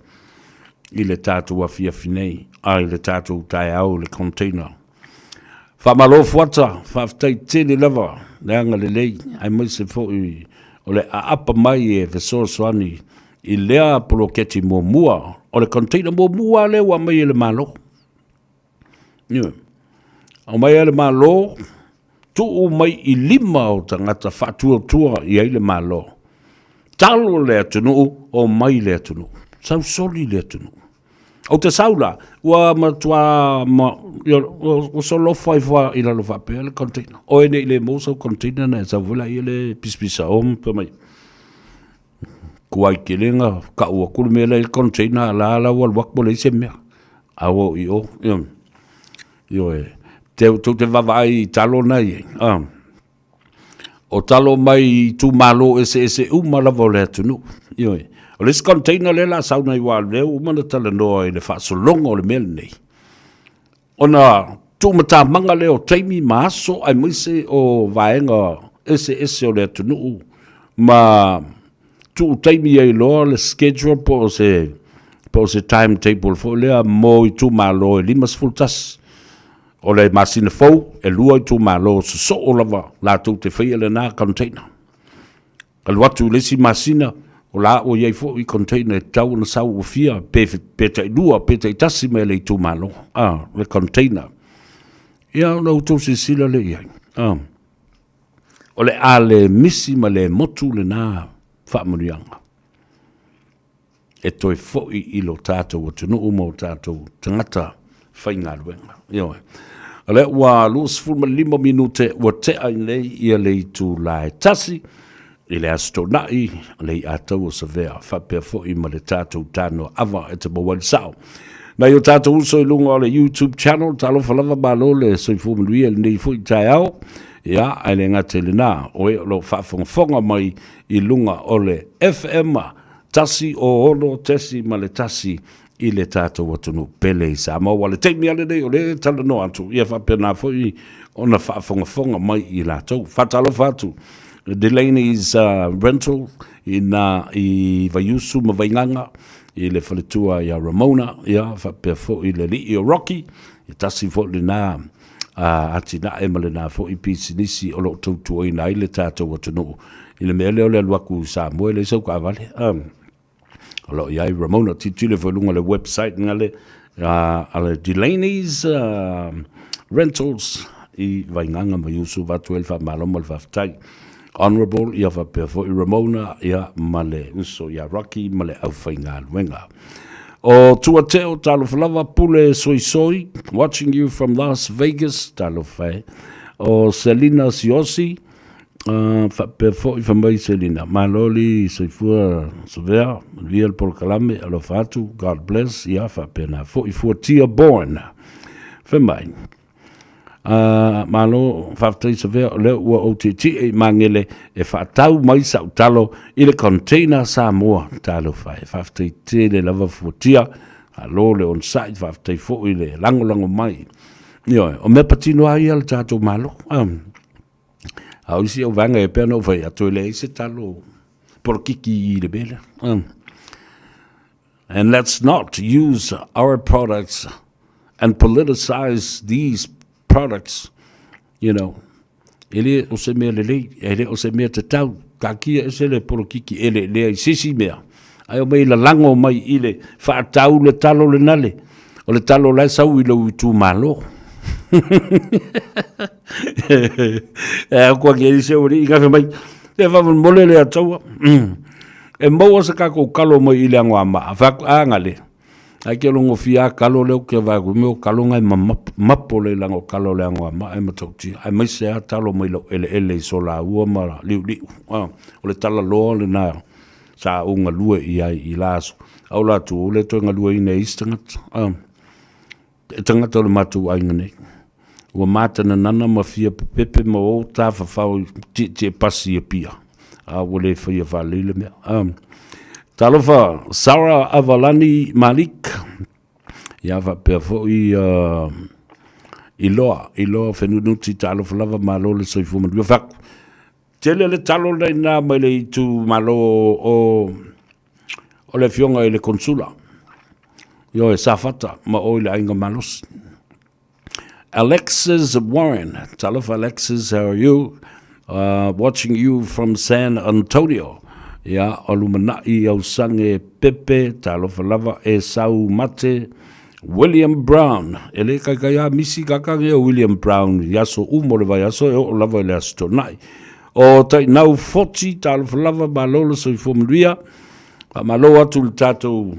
D: i le tatou afiafi nei, a i le tatou taeao i le container. Faamalo Fuata, faafetai tele lava le agalelei aemaise foi o le aapa mai e fesoasoani i lea poloketi muamua, o le container muamua lea ua aumai e le Malo. Ioe. Aumai e le Malo, tuu mai i lima o tagata faatuatua i ai le Malo. Talo le atunuu, omai le atunuu. Sausoli le atunuu. Ou te sau la, ua matua ma, ua solofa ifo i lalo faapea le container. Oe nei le maua sau container na e sau foi laia le pisapisa o ma mai. Kuai kelega kau aku le mea la i le container la la ua alu atu ua leai se mea. A ua oo i o, ioe, tou te vaavaai i talo na e i ai, o talo mai i itumalo eseese uma lava o le atunuu, ioe. O le isi container lea o le a sau nei aua o lea ua uma ona talanoa i le faasologa o le mea lenei, Ona tuumatamaga lea o taimi ma aso aemaise o vaega eseese o le atunuu ma tuu taimi ai loa le schedule po o se po o se timetable foi lea mo itumalo e 51. O le masina fou e lua itumalo sosoo lava latou te faia lena container. Alu atu i le isi masina, o la ua i ai foi container e tatau ona sau ua fia, pe, pe tailua, pe taitasi mai le itumalo, a, le container. Ia, ona outou silasila lea i ai. A, o le a le misi ma le motu lena faamanuiaga e toe foi i lo tatou atunuu ma o tatou tagata faigaluega. Ioe. O lea ua 25 minute ua tea i nei ia le itula e tasi i le Aso Toonai, le iatau o Savea, faapea foi ma le tatou tanoa ava e te maua ai le sao. Nai o tatou uso i luga o le YouTube channel, talofa lava malo le soifua manuia i lenei foi taeao. Ia, ae le gata i lena, o e o lo o faafogafoga mai i luga o le FM 106.1 i le tatou atunuu pele i Samoa. Ua le taimi lava lenei o lea e talanoa atu, ia faapena foi ona faafogafoga mai i latou. Faatalofa atu Delaney's Rental i na i Vaiusu ma Vaigaga i le faletua ia Ramona, ia faapea foi le alii o Rocky, e tasi foi lena atinae ma lena foi pisinisi o lo o tautuaina ai le tatou atunuu i le mea lea o le alu atu i Samoa e leai sau taavale. O lo o i ai Ramona, tilotilo ifo i luga o le website nga le a le Delaney's Rentals i Vaigaga ma Iusu avatu ai le faamalo ma le faafetai. Honourable ia faapea foi Ramona ia ma le uso ia Rocky ma le aufaigaluega. O Tuateo, talofa lava, Pule Soisoi, watching you from Las Vegas, talofa e. O Selina Siosi, faapea foi fai mai Selina, malo li soifua Savea, manuia le polokalame, alofa atu, God bless, ia faapena foi Fuatia Born. Fai mai, malo, faafetai Savea, o lea ua ou tietie i Magele e faatau mai sau talo i le container Samoa, talofa e, faafetai tele lava Fuatia, malo le onosai, faafetai foi le lagolago mai. Ioe, o mea patino lava ia a le tatou Malo. A o isi au vaega e pei ona ou fai atu, e leai se talo polokiki i le mea lea. And let's not use our products and politicize these products, you know. E le o se mea lelei, e le o se mea tatau. Taatia ese le polokiki e le lea i se isi mea. Ae omai lalago mai i le faatau le talo lena le, o le talo la e sau i lou itumalo. E a kua ke se ori i ngafe mai. Te fa mole le ataua. E maua se kako kalo mai i le angoa ma. Fa a ngale. Ai ke longo fia kalo leo ke va ku me o kalo ngai ma mapo le lango kalo le angoa ma e matautia. Ai mai se a talo mai lo ele ele i sola ua ma liu liu. Ah, o le tala loa le na sa u ngalue i ai i la aso. Au la tu le toe ngalue ina isi tagata. Ah, e tagata o le matou aiga nei. Ua matananana ma fia pepepe ma o tafafao i tietie pasi i Apia. A ua le faia faalelei le mea. Ah, talofa Sarah Avalani Malik. Ia faapea foi uh, Iloa, Iloa Fenunuti, talofa lava malo le soifua manuia. Faku, Tele le talo lena ina mai le itumalo o o le afioga i le Konsula. Ioe, Safata ma o i le Aiga Malosi. Alexis Warren, talofa Alexis, how are you? Watching you from San Antonio. Ia, o lumanai au sange pepe, talofa lava e sau mate. William Brown, e le kaikai a misi kakange o William Brown i aso uma o le vaiaso e oo lava i le Aso Toonai. O Tainau Foti, talofa lava, malo le soifua manuia. Faamalo atu i le tatou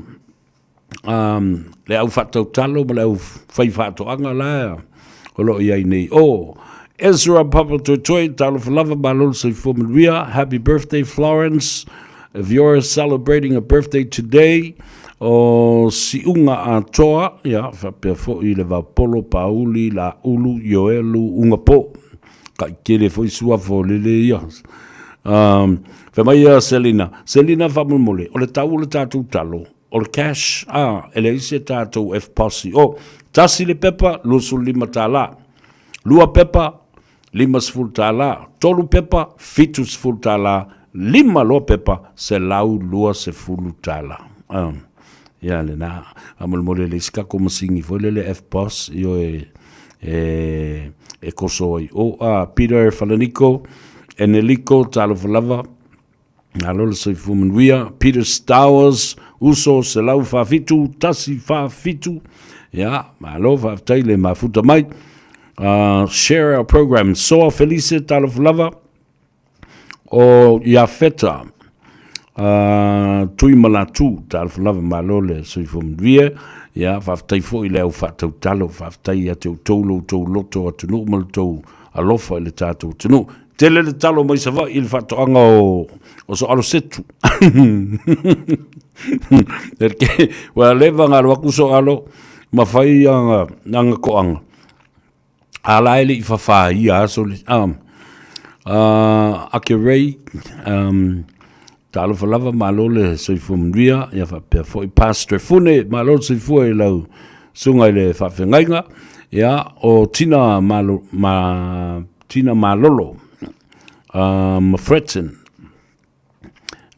D: um, le au faatautalo ma le au fai faatoaga la o lo o i ai nei. O Ezra Papatoetoe, talofa lava, malo le soifua manuia. Happy birthday Florence. If you're celebrating a birthday today, o Siuga Atoa, ia, faapea foi le Vaupolo, Pauli, Laulu, Ioelu, Ugapo. Kaikele foi suafa o lele ia. Um, fai mai ia Selina, Selina faamolemole, o le tau o le tatou talo, o le cash, a, e leai se tatou F-posi. O, tasi le pepa, $25. Lua pepa, $50, tolu pepa, $70, lima loa pepa, $120. Um, ia lena, faamolemole le isi kako masini foi lele F-Boss, io e, e, e koso ai. O, a, Peter Falaniko, Eneliko, talofa lava, Malo le soifua manuia. Peter Stowers, uso 147, 147. Ia, malo, faafetai le mafuta mai. Share our program. Soa Felice, talofa lava. O Iafeta, Tui Malatu, talofa lava, malo le soifua manuia. Ia, faafetai foi le au faatautalo, faafetai ia te outou lo outou loto atunuu ma lo outou alofa i le tatou atunuu. Tele le talo mai Savaii i le faatoaga o, o Soalosetu. Perché ua leva ona alu atu Soalo ma fai ana, ana toaga. A la e le i fafaia aso le, um, Ake Ray, um, talofa lava, malo le soifua manuia, ia faapea foi Pastor Fune, malo le soifua i lau susuga i le faafeagaiga, ia, o Tina Malo, ma, Tina Malolo, ma Fretton,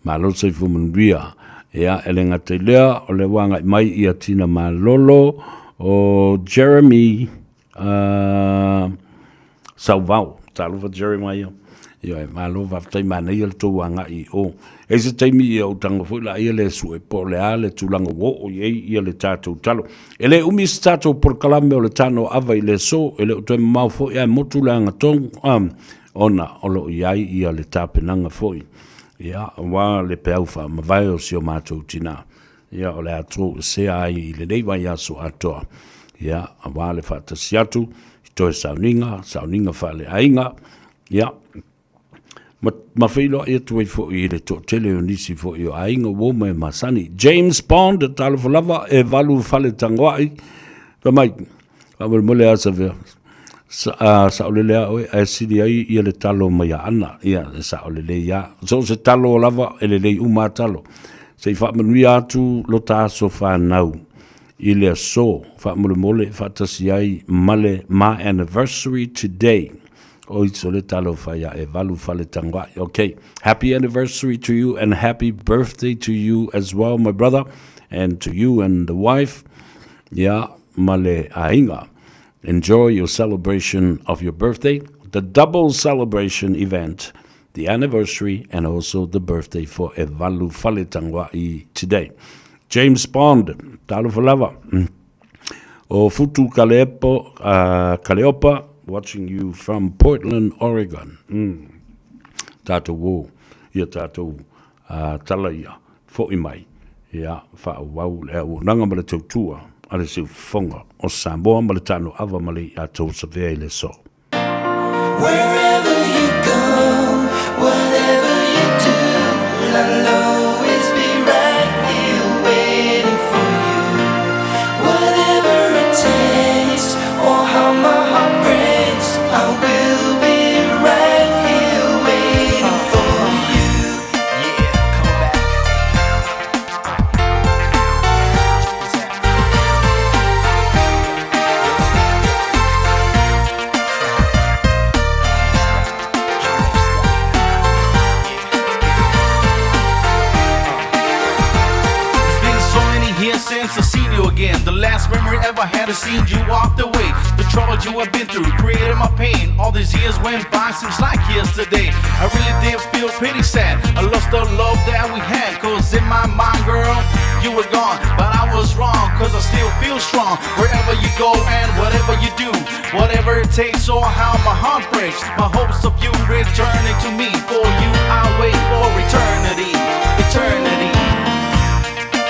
D: malo le soifua manuia. Ia, e le gata i lea, o lea ua agai mai ia Tina Malolo, o Jeremy, Sauvao, talofa Jeremiah. Ioe, malo faafetai manaia le tou agai i o. E se taimi ia ou tago foi laia le sue po o le a le tulaga ua oo i ai ia le tatou talo. E le umi se tatou polokalame o le tano ava i le aso, e le o toe mamao foi ae motu le agatonu, ona o lo o i ai ia le tapenaga foi. Ia, aua le peau faamavae o si o matou tina. Ia, o le a toesea ai i lenei vaiaso atoa, ia, aua le faatasi atu i toe sauniga, sauniga faaleaiga, ia, ma, ma feiloai atu ai foi i le toatele o nisi foi o aiga ua uma e masani. James Bond, talofa lava, e valu fale tagoai, fai mai, faamolemole a Savea, sa, saolele a oe, ae sili ai ia le talo mai a Ana, ia, e saolele ia. So o se talo lava, e lelei uma a talo. Se i faamanuia atu lo ta aso whanau i le aso, faamolemole faatasi ai ma le my anniversary today. Oi sole talofa ia e valu fale tagoai. Okay, happy anniversary to you and happy birthday to you as well, my brother, and to you and the wife. Ia, ma le aiga. Enjoy your celebration of your birthday, the double celebration event, the anniversary and also the birthday for e valu fale tagoai today. James Bond, talofa lava. O Futu Kalepo, Kaleopa, Watching you from Portland, Oregon. Mm. Tātou ō, ia tātou uh, tala ia, fo'i mai, ia, whaauau le auaunaga ma le tautua a le Siufofoga o Samoa ma le tano ava ma le i'a tou savea i le aso.
E: Wherever you go, whatever you do, I'll always be right here waiting for you. Whatever it takes, or how my heart breaks, I will be right here waiting for you.
A: Yeah, come back.
F: It's been so many years since I seen you again. The last memory ever had is seeing you walk the way. The trouble you have been through created my pain. All these years went by, seems like yesterday. I really did feel pretty sad. I lost the love that we had. Cause in my mind, girl, you were gone. But I was wrong, cause I still feel strong. Wherever you go and whatever you do, whatever it takes or how my heart breaks. My hopes of you returning to me. For you, I wait for eternity. Eternity.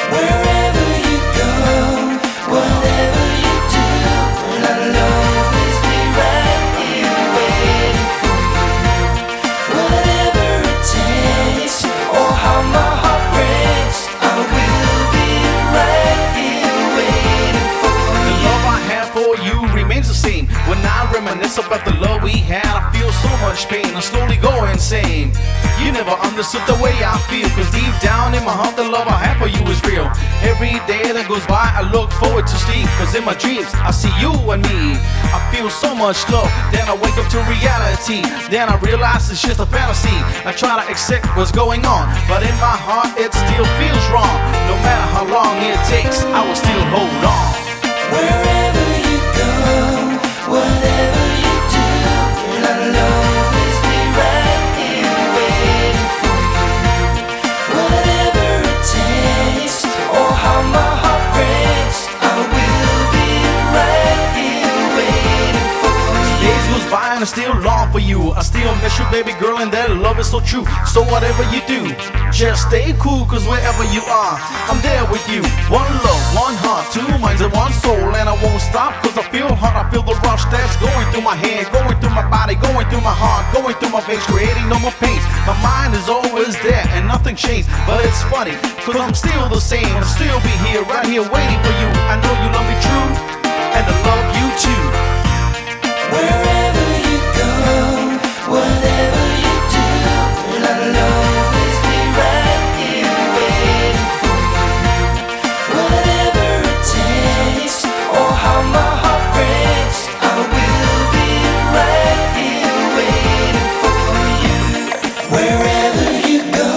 E: Wherever you go, whatever you do, I'll always be right here waiting for you. Whatever it takes, or how my heart breaks, I will be right here waiting for
F: The
E: you.
F: love I have for you remains the same. When I reminisce about the love we had, I feel so much pain. I slowly go insane. You never understood the way I feel. Cause deep down in my heart, the love I have for you is real. Every day that goes by, I look forward to sleep. Cause in my dreams, I see you and me. I feel so much love. Then I wake up to reality. Then I realize it's just a fantasy. I try to accept what's going on. But in my heart, it still feels wrong. No matter how long it takes, I will still hold on.
E: Wherever you go, whatever you do, I'll always be right here waiting for you. Whatever it takes, or how my heart breaks, I will be right here waiting for you.
F: Days goes by and I still long for you. I still miss you, baby girl, and that love is so true. So whatever you do, just stay cool, cause wherever you are, I'm there with you. One love, one heart, two minds and one soul. And I won't stop cause I feel hot. I feel the rush that's going through my head, going through my body, going through my heart, going through my veins, creating no more pains. My mind is always there and nothing changed. But it's funny, cause I'm still the same. I'll still be here, right here waiting for you. I know you love me true, and I love you too.
E: Wherever you go, whatever you do, I'll always be right here waiting for you. Whatever it takes, or how my heart breaks, I will be right here waiting for you. Wherever you go,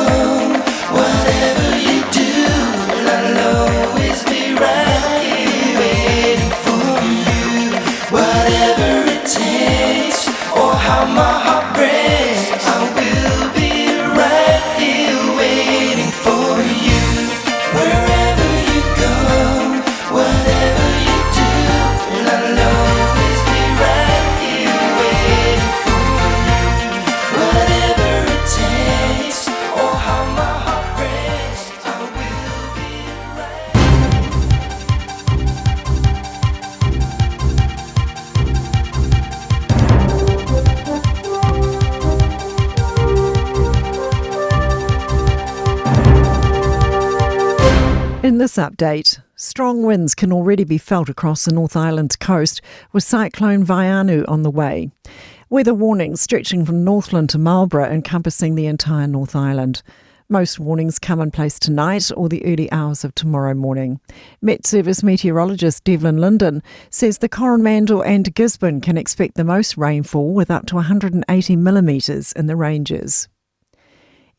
E: whatever you do, I'll always be right here waiting for you. Whatever it takes, or how my heart breaks, I will be right here waiting for you. Wherever you go, whatever you do, I'll always be right here waiting for you. Whatever it takes, or how my heart breaks, I will be right.
G: In this update, strong winds can already be felt across the North Island's coast with Cyclone Vaianu on the way. Weather warnings stretching from Northland to Marlborough encompassing the entire North Island. Most warnings come in place tonight or the early hours of tomorrow morning. Met Service meteorologist Devlin Linden says the Coromandel and Gisborne can expect the most rainfall with up to 180 millimetres in the ranges.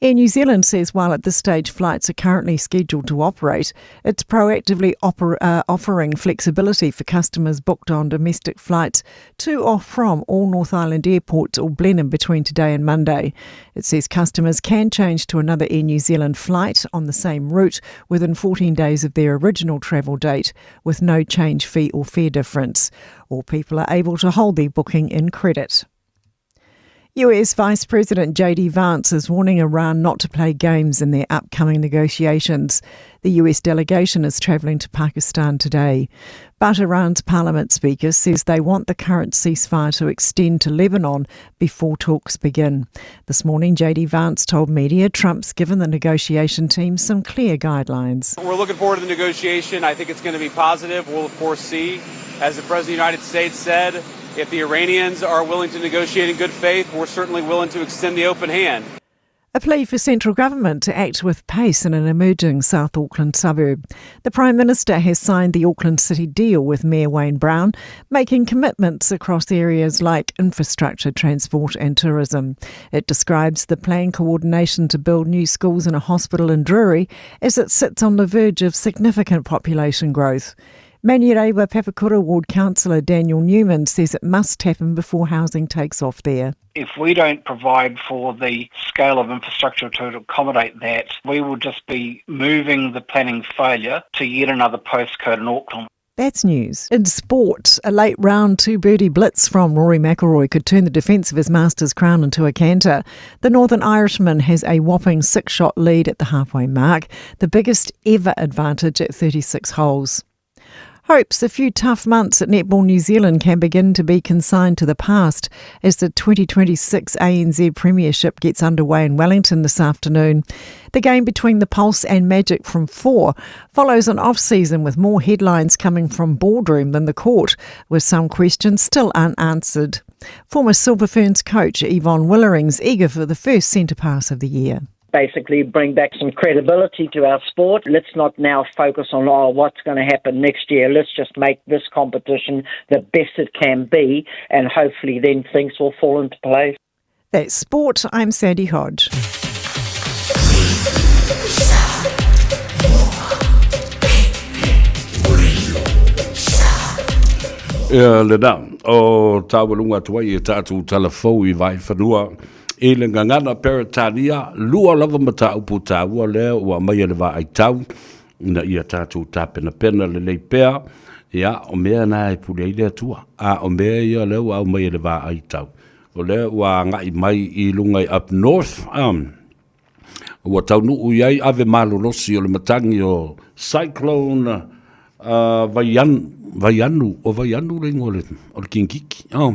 G: Air New Zealand says while at this stage flights are currently scheduled to operate, it's proactively oper- uh, offering flexibility for customers booked on domestic flights to or from all North Island airports or Blenheim between today and Monday. It says customers can change to another Air New Zealand flight on the same route within 14 days of their original travel date with no change fee or fare difference. All people are able to hold their booking in credit. US Vice President J.D. Vance is warning Iran not to play games in their upcoming negotiations. The US delegation is travelling to Pakistan today. But Iran's parliament speaker says they want the current ceasefire to extend to Lebanon before talks begin. This morning, J.D. Vance told media Trump's given the negotiation team some clear guidelines.
H: We're looking forward to the negotiation. I think it's going to be positive. We'll, of course, see. As the President of the United States said, if the Iranians are willing to negotiate in good faith, we're certainly willing to extend the open hand.
G: A plea for central government to act with pace in an emerging South Auckland suburb. The Prime Minister has signed the Auckland City deal with Mayor Wayne Brown, making commitments across areas like infrastructure, transport, and tourism. It describes the planned coordination to build new schools and a hospital in Drury as it sits on the verge of significant population growth. Manurewa Papakura Ward Councillor Daniel Newman says it must happen before housing takes off there.
I: If we don't provide for the scale of infrastructure to accommodate that, we will just be moving the planning failure to yet another postcode in Auckland.
G: That's news. In sport, a late round two birdie blitz from Rory McIlroy could turn the defence of his Masters crown into a canter. The Northern Irishman has a whopping six shot lead at the halfway mark, the biggest ever advantage at 36 holes. Hopes a few tough months at Netball New Zealand can begin to be consigned to the past as the 2026 ANZ Premiership gets underway in Wellington this afternoon. The game between the Pulse and Magic from 4 follows an off-season with more headlines coming from boardroom than the court, with some questions still unanswered. Former Silver Ferns coach Yvonne Willering's eager for the first centre pass of the year
J: basically bring back some credibility to our sport. Let's not now focus on, oh, what's going to happen next year. Let's just make this competition the best it can be, and hopefully then things will fall into place.
G: That's sport. I'm Sandy Hodge.
D: Ia lena, o tāualuga atu ai e tātou talafou i Vaefanua i le gagana Peretania, lua lava mataupu taua lea ua aumaia le vaai tau ina ia tātou tapenapena lelei pea, ia, o mea na e pule ai le Atua, a o mea ia lea ua aumaia le vaai tau. O lea ua agai mai i luga i up north, um, ua taunuu i ai ave malolosi o le matagi o Cyclone uh, Vaianu, Vaianu, o Vaianu le ingoa o le kingiki. Oh.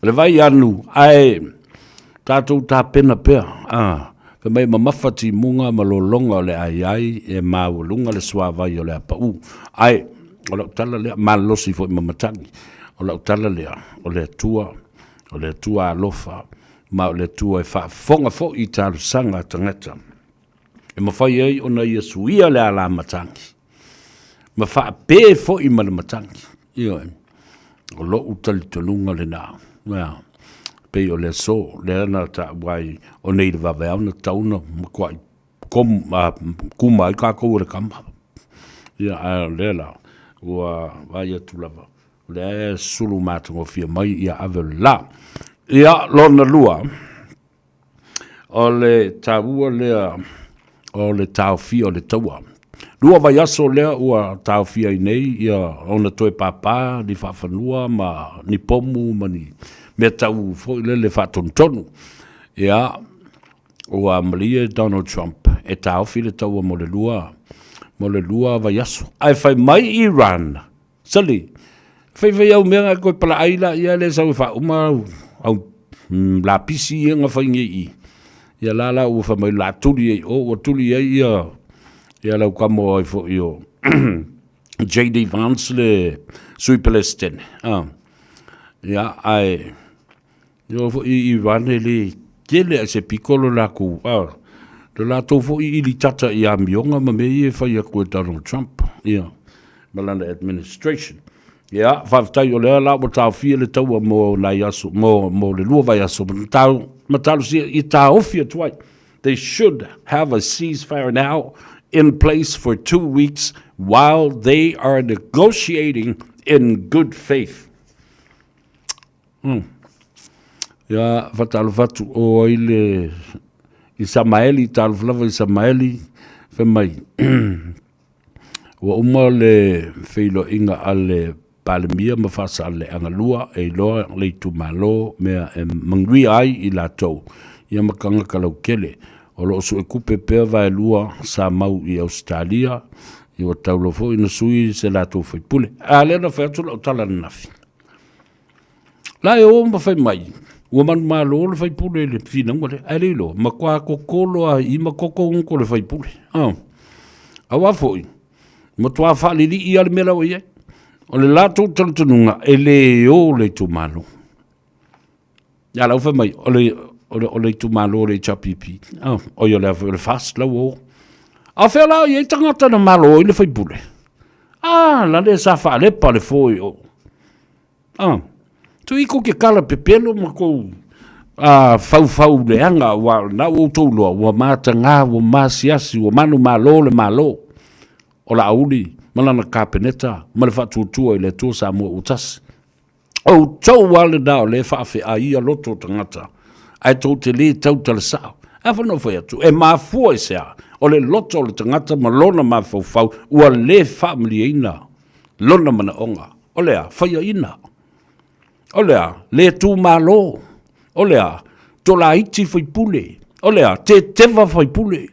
D: le Vaianu, ae tātou tāpena pea, ah, fai mai mamafa timuga ma lologa o le aiai e maualuga le suavai o le apaʻu. Ae, o lau tala lea, malolosi foi ma matagi, o lau tala lea, o le Atua, O le Atua alofa, ma o le Atua e faafofoga foi i talosaga a tagata, e mafai ai ona ia suia le ala matagi, ma faapē foi ma le matagi. Ioe, o loʻu talitonuga lenā. Ea, pei o le aso lea na taua ai o nei le vaveao na tatau ona matuai kom, a, kuma ai kākou e le kama. Ia, ae o lea la, ua vaai atu lava, o lea e sulu matagofie mai ia ave o le la. Ia, lona lua, o le taua lea o le taofia o le taua. Lua vaiaso lea ua taofia ai nei ia ona toe pāpā ni faafanua ma ni pomu ma ni mea tau foi lele faatonutonu. Ia, Ua malie Donald Trump e taofi le taua mo le lua, mo le lua vaiaso. Ae fai mai Iran, sali, fai fai au mea nga koe palaai la ia le sau e faauma au, au mm, lapisi ia nga fai nei i. Ia la la ua fai mai la tuli ai o, ua tuli ai ia, ia lau kamo ai foi o JD Vance le sui Pelestene. Ah. Ia, ae, Ioe foi i Iran e le tele ae se piko lo lakou, a, lo latou foi ili tata i amioga ma mea ia e fai aku e Donald Trump, ia, ma lana administration. Ia, faafetai o lea la ua taofia le taua mo nai aso, mo, mo le lua vaiaso, ma talosia ia taofi atu ai. They should have a ceasefire now in place for 2 weeks while they are negotiating in good faith. Ia, faatalofa atu o ai le Isamaeli, talofa lava Isamaeli, fai mai, ua uma le feiloaiga a le Palemia ma Faasaleleaga 2 e iloa le itumalo mea e manuia ai i latou ia ma tagata lautele. O lo o suetupe pea vaelua sa mau i Ausetalia, ia ua tau loa foi ona sui se latou faipule. A lea na fai atu lau tala ananafi. La e o ma fai mai, ua manumalo le faipule i le finauga lea, ae le iloa, matua totolo lava i i ma toto guto le faipule. Aua foi, matua faalilii lava le mea la ua i ai. O le latou talitonuga, e le o le itumalo. Ia la ua fai mai, o le, o le, o le itumalo o le HRPP, oi o le a foi o le FAST la ua o. A o fea la o i ai tagata na malo ai le faipule? Ah, la le sa faalepa le foi o. Ah, tui ko ke kala pepelo ma kou faufau leaga, aua o lena ua outou iloa, ua matagā, ua masiasi, ua manumalo le Malo o Laauli ma lana Kapeneta ma le faatuatua i le Atua Samoa ua tasi. O outou lava lena o lea e faafeaia loto o tagata, ae tou te le tautala sao. A foi na ou fai atu, e mafua i se a? O le loto o le tagata ma lona mafaufau ua le faamalieina lona manaoga. O le a? Faiaina. O le a? Le tumalo. O le a? Tolaiti faipule. O le a? Teteva faipule.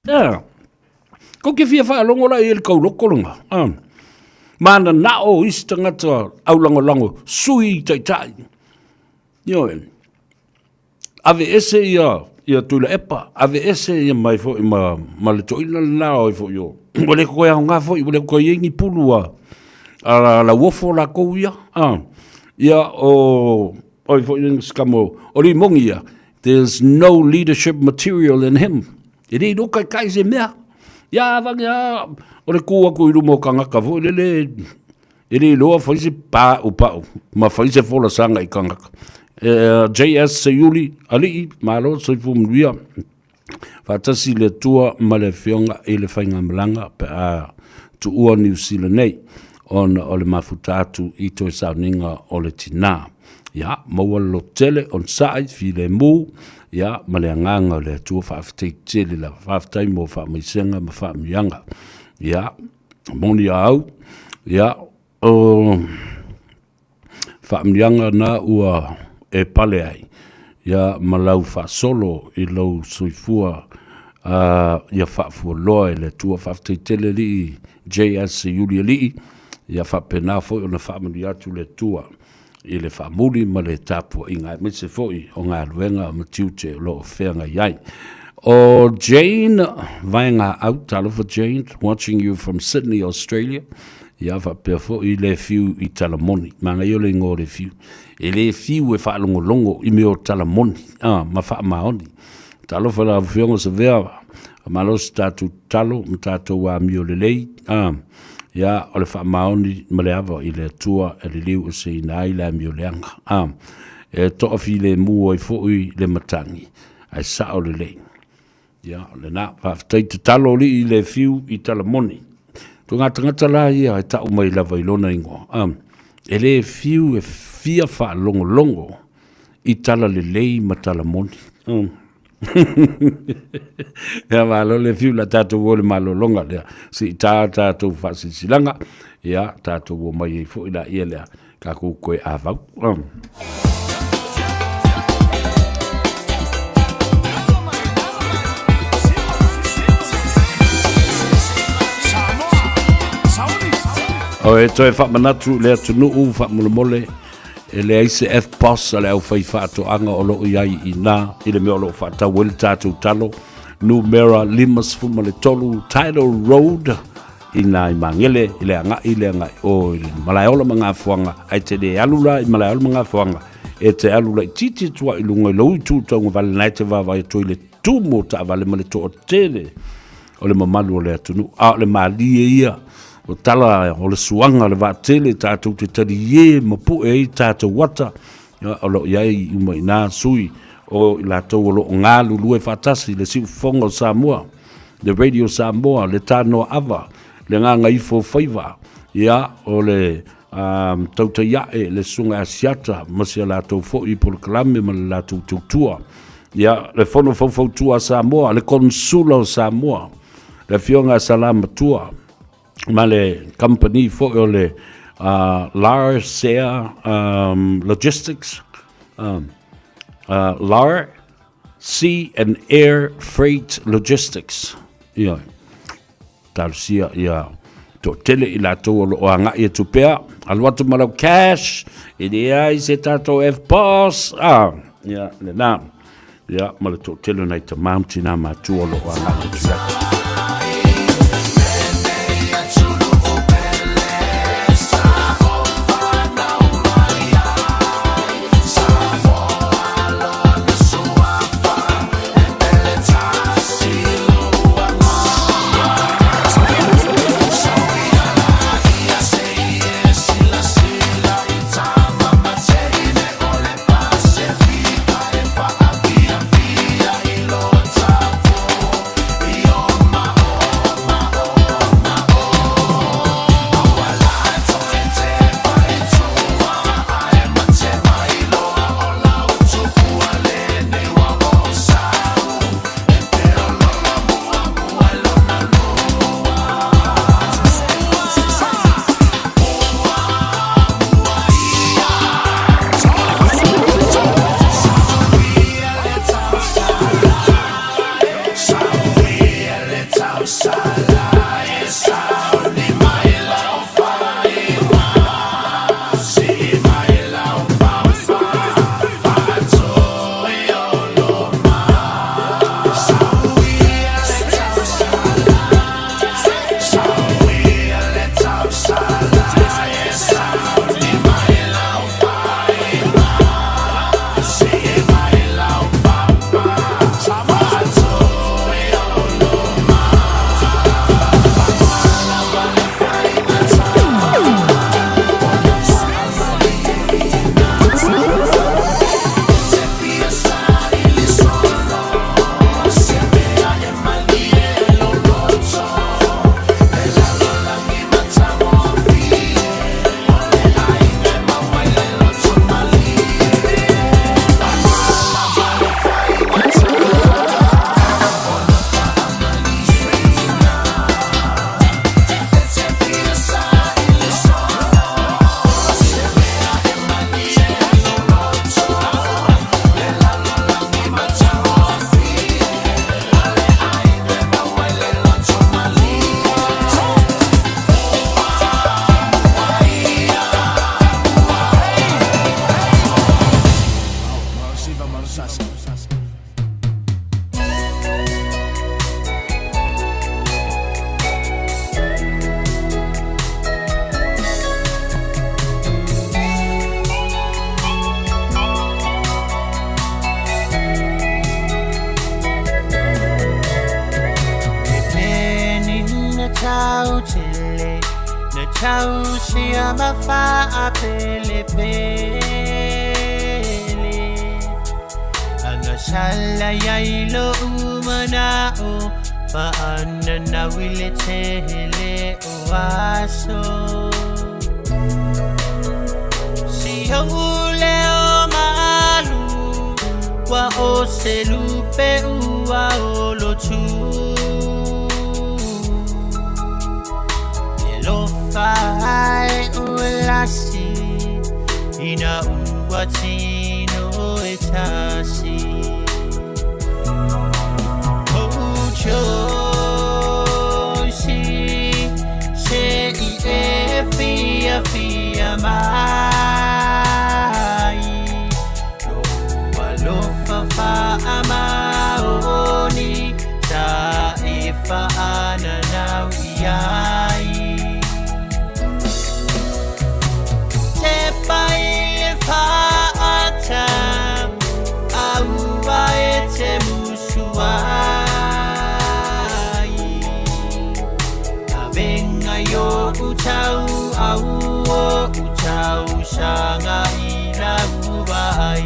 D: Yeah. Ko ke fia whaalongo la i le kauloko lunga. Mana na o isi tangata au langolago sui taitai. Ioe. Ave ese ia ia Tuilaepa, ave ese ia mai foi ma ma le toeaina lena o ai foi o ua le toe aoga foi, ua le toe i ai ni pulu a a lauofo latou ia, a. Ia o o ai foi si tama o Limogi ia, there's no leadership material in him. E le iloa taitai se mea. Ia avane lava o le tu atu i luma o tagata foi lele E le iloa fai se paupau ma fai se folasaga i tagata. JS Seiuli, Alii, malo le soifua manuia. Faatasi le Atua ma le Afioga i le faigamalaga pe a tuua Niu Sila nei ona o le mafuta atu i toe sauniga o le tina. Ia, maua le lototele, onosai, filemu, ia, ma le agaga o le Atua faafetai tele lava. Faafetai mo faamaisega ma faamanuiaga. Ia, moni a au, ia, o faamanuiaga na ua e pale ai, ia, ma lau faasolo i lou soifua, ia faafualoa e le Atua. Faafetai tele alii JS Iuli Alii, ia faapena foi ona faamanuia atu le Atua i le faamuli ma le tapuaiga aemaise foi o galuega ma tiute o lo o feagai ai. O Jane Vaegaau, talofa Jane, watching you from Sydney, Australia. Ia faapea foi le fiu i Talamoni. Manaia le igoa o le fiu. E le fiu e faalogologo i mea o Talamoni ma faamaoni. Talofa lau Afioga Savea, faamalo se tatou tatalo ma tatou amio lelei. Ia, o le faamaoni ma le ava i le Atua e liliu eseina ai le amio leaga. E toafilemu ai foi le matagi, ae sao lelei. Ia, o lena, faafetai tatalo alii le fiu i Talamoni. Ituaiga tagata la ia e tau mai lava i lona igoa, e le fiu e fia faalogologo i tala lelei ma tala moni. Ia malo le fiu la tatou o le malologa lea. Se i tā tatou faasilasilaga, ia tatou o mai ai foi la ia lea tatou toe avau. O e toe faamanatu i le atunuu faamolemole E leai se FPOS a le aufaifaatoaga o lo o i ai i ina i le mea o lo o faatau ai le tatou talo numera 53 Tidal Road i nā i Magele i le agai i le agai o i le Malaeola ma Gafoaga ae te le alu la i Malaeola ma Gafoaga e te alu laitiiti atu ai i luga i lou itu taugavale na e te vaavaai atu ai i le tumu o taavale ma le toatele. o le mamalu o le atunuu. A o le malie ia o tala o le suaga o le vaatele tatou te talie ma pue ai tatou ata, ia, o lo o i ai uma i ina sui o i latou o lo o galulue faatasi i le Siufofoga o Samoa, le Radio Samoa, le Tanoa Ava, le Gagaifo Faiva, ia, o le um, tautai ae le Susuga Asiata ma si a latou foi polokalame ma le latou tautua. Ia, le Fono Faufautua a Samoa, le Konsula o Samoa, le Afioga a Salamatua, ma le kamupani foi o le uh, Larcea um, Logistics, um, uh, Lar Sea and Air Freight Logistics. Ia, talosia ia toatele i latou o lo o agai atu pea, alu atu ma lau cash, e leai se tatou F-Boss, ah, ia, lena, ia, ma le toatele o nai tamā ma tinā matua o lo o agai atu i.
E: yo utau au o utau shanga ila uai.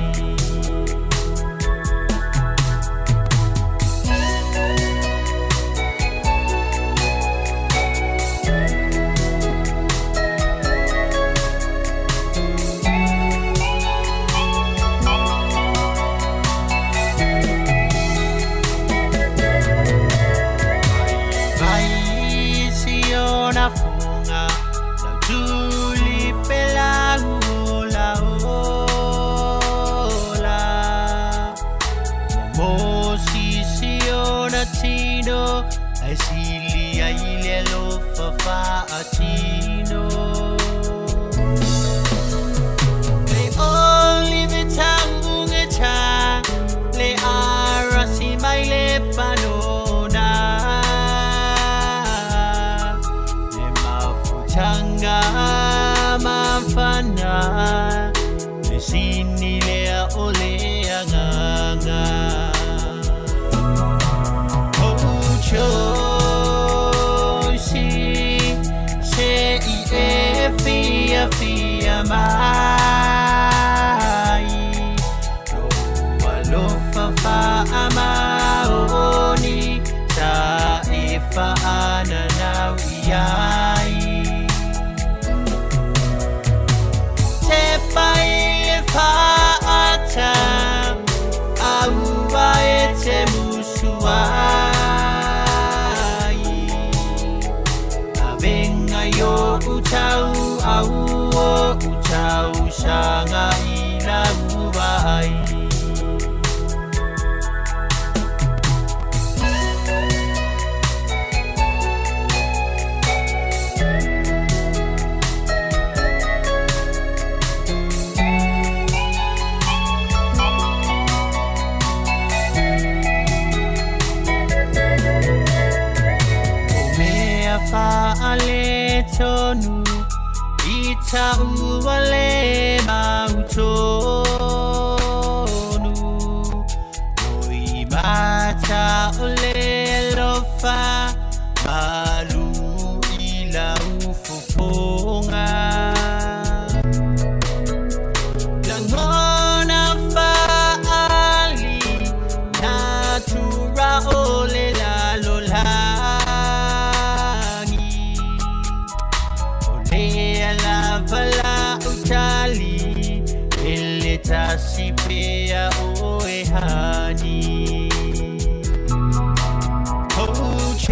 E: Vai si ona funga lau tuli pela ola ola Mo si si ona tino ai sili ai le lo fa fa a tino Le oli ve taunga cha le ara si mai le panona Le mafutanga mafana Le sini le ole anganga Oh, si se i e fia fia mai Loa lofa fa amaoni Sa e fa ananau iai Te pai le faata Aua e te musuai Avenga yo utau au o utau shanga ila uai. O mea whaale tonu I taua le mautonu Loi mata o le lofa Malu i lau fofonga Langona faali Natura o le lalolagi O le alava la utali Ele tasi pea o e hani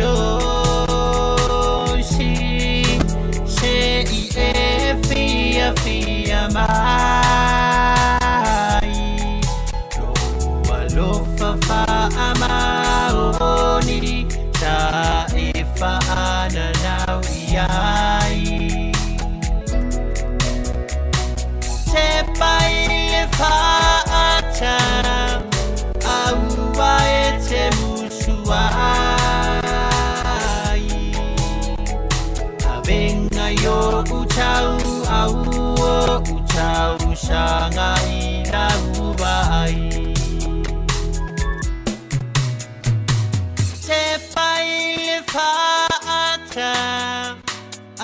E: Oh, si se i e fia fia mai Loa lofa fa amaoni Sa e fa ananau iai Te pai le faata Aua e te musuai Avenga yo utau au o utau shanga ila uai Te pai le faata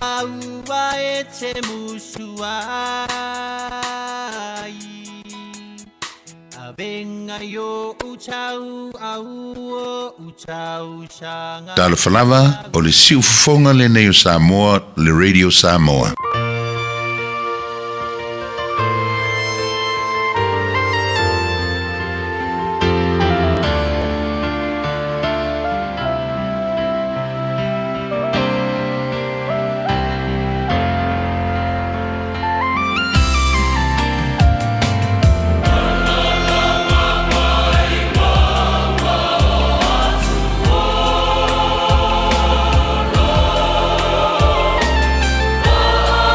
E: Aua e te musuai Avenga yo utau au o utau shanga
K: Talofa lava, o le siufofoga lenei o Samoa, le Radio Samoa.
E: Fa'atau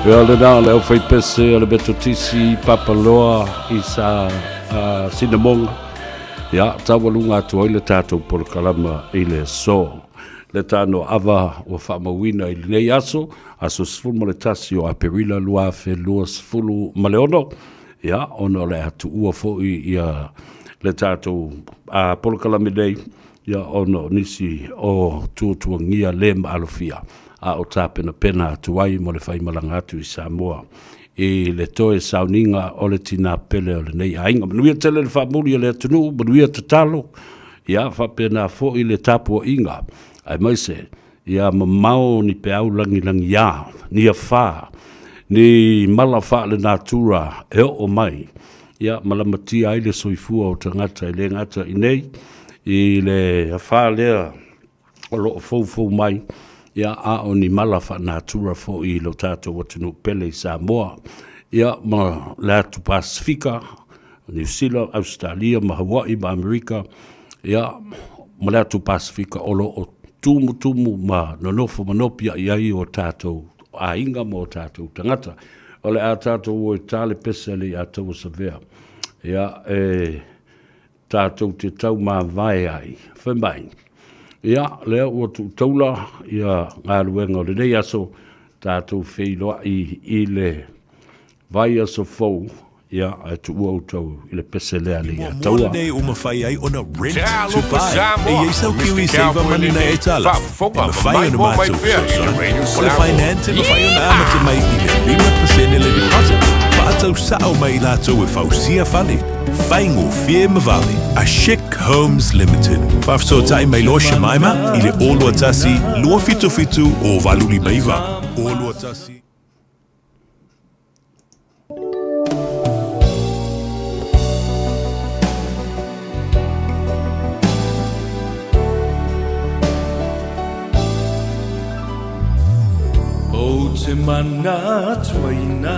D: Ia lena le aufaipese o le Metotisi Papaloa i sa Sinamoga. Ia, taualuga atu ai le tatou polokalama i le aso. Le tano ava ua faamauina i lenei aso, aso 11 o Aperila 2026, ia, ona o le a tuua foi ia le tatou polokalame nei, ia ona o nisi o tuatuagia le maalofia a o tapenapena atu ai mo le faimalaga atu i Samoa i le toe sauniga o le tinā pele o lenei aiga. Manuia tele le faamuli a le atunuu, manuia tatalo, ia faapena foi le tapuaiga, aemaise ia mamao ni peau lagilagiā, ni afā, ni mala faalenatura e oo mai, ia ma lamatia ai le soifua o tagata e le gata i nei, i le afā lea o lo o foufou mai, ia, a o ni mala faanatura foi i lo tatou atunuu pele i Samoa, ia, ma le atu Pasefika, Niu Sila, Ausetalia ma Hawaii ma Amerika, ia, ma le atu Pasefika o lo o tumutumu ma nonofo manopia'i ai o tatou aiga ma o tatou tagata. O le a tatou o e ta le pese a le Iataua Savea, ia, e tatou te taumavae ai, fai mai, ia, lea ua tuu taula ia galuega o lenei aso, tatou feiloai i le vaiaso fou, ia, ae tuua outou i le pese lea a le
L: Muamua
D: Iataua.
L: lenei ua mafai ai ona rent to
B: Talofa
L: buy. E
B: Samoa,
L: i ai sau
B: o Mr.
L: Kiwi Saver
B: Cowboy
L: Money na
B: lenei,
L: e tala. E
B: faafofoga ma
L: mafai ona
B: maimoa mai
L: matou
B: pea i le
L: fesoasoani.
B: Radio
L: O le
B: Samoa.
L: finance e mafai ona amata mai i le 5% le deposit. Faatau sao mai i latou e fausia fale, faigofie ma vave. A Chic Homes Limited. Faafesootai mai loa Shemaima i le 021 277 0859. 021.
C: Ou te manatu ai na.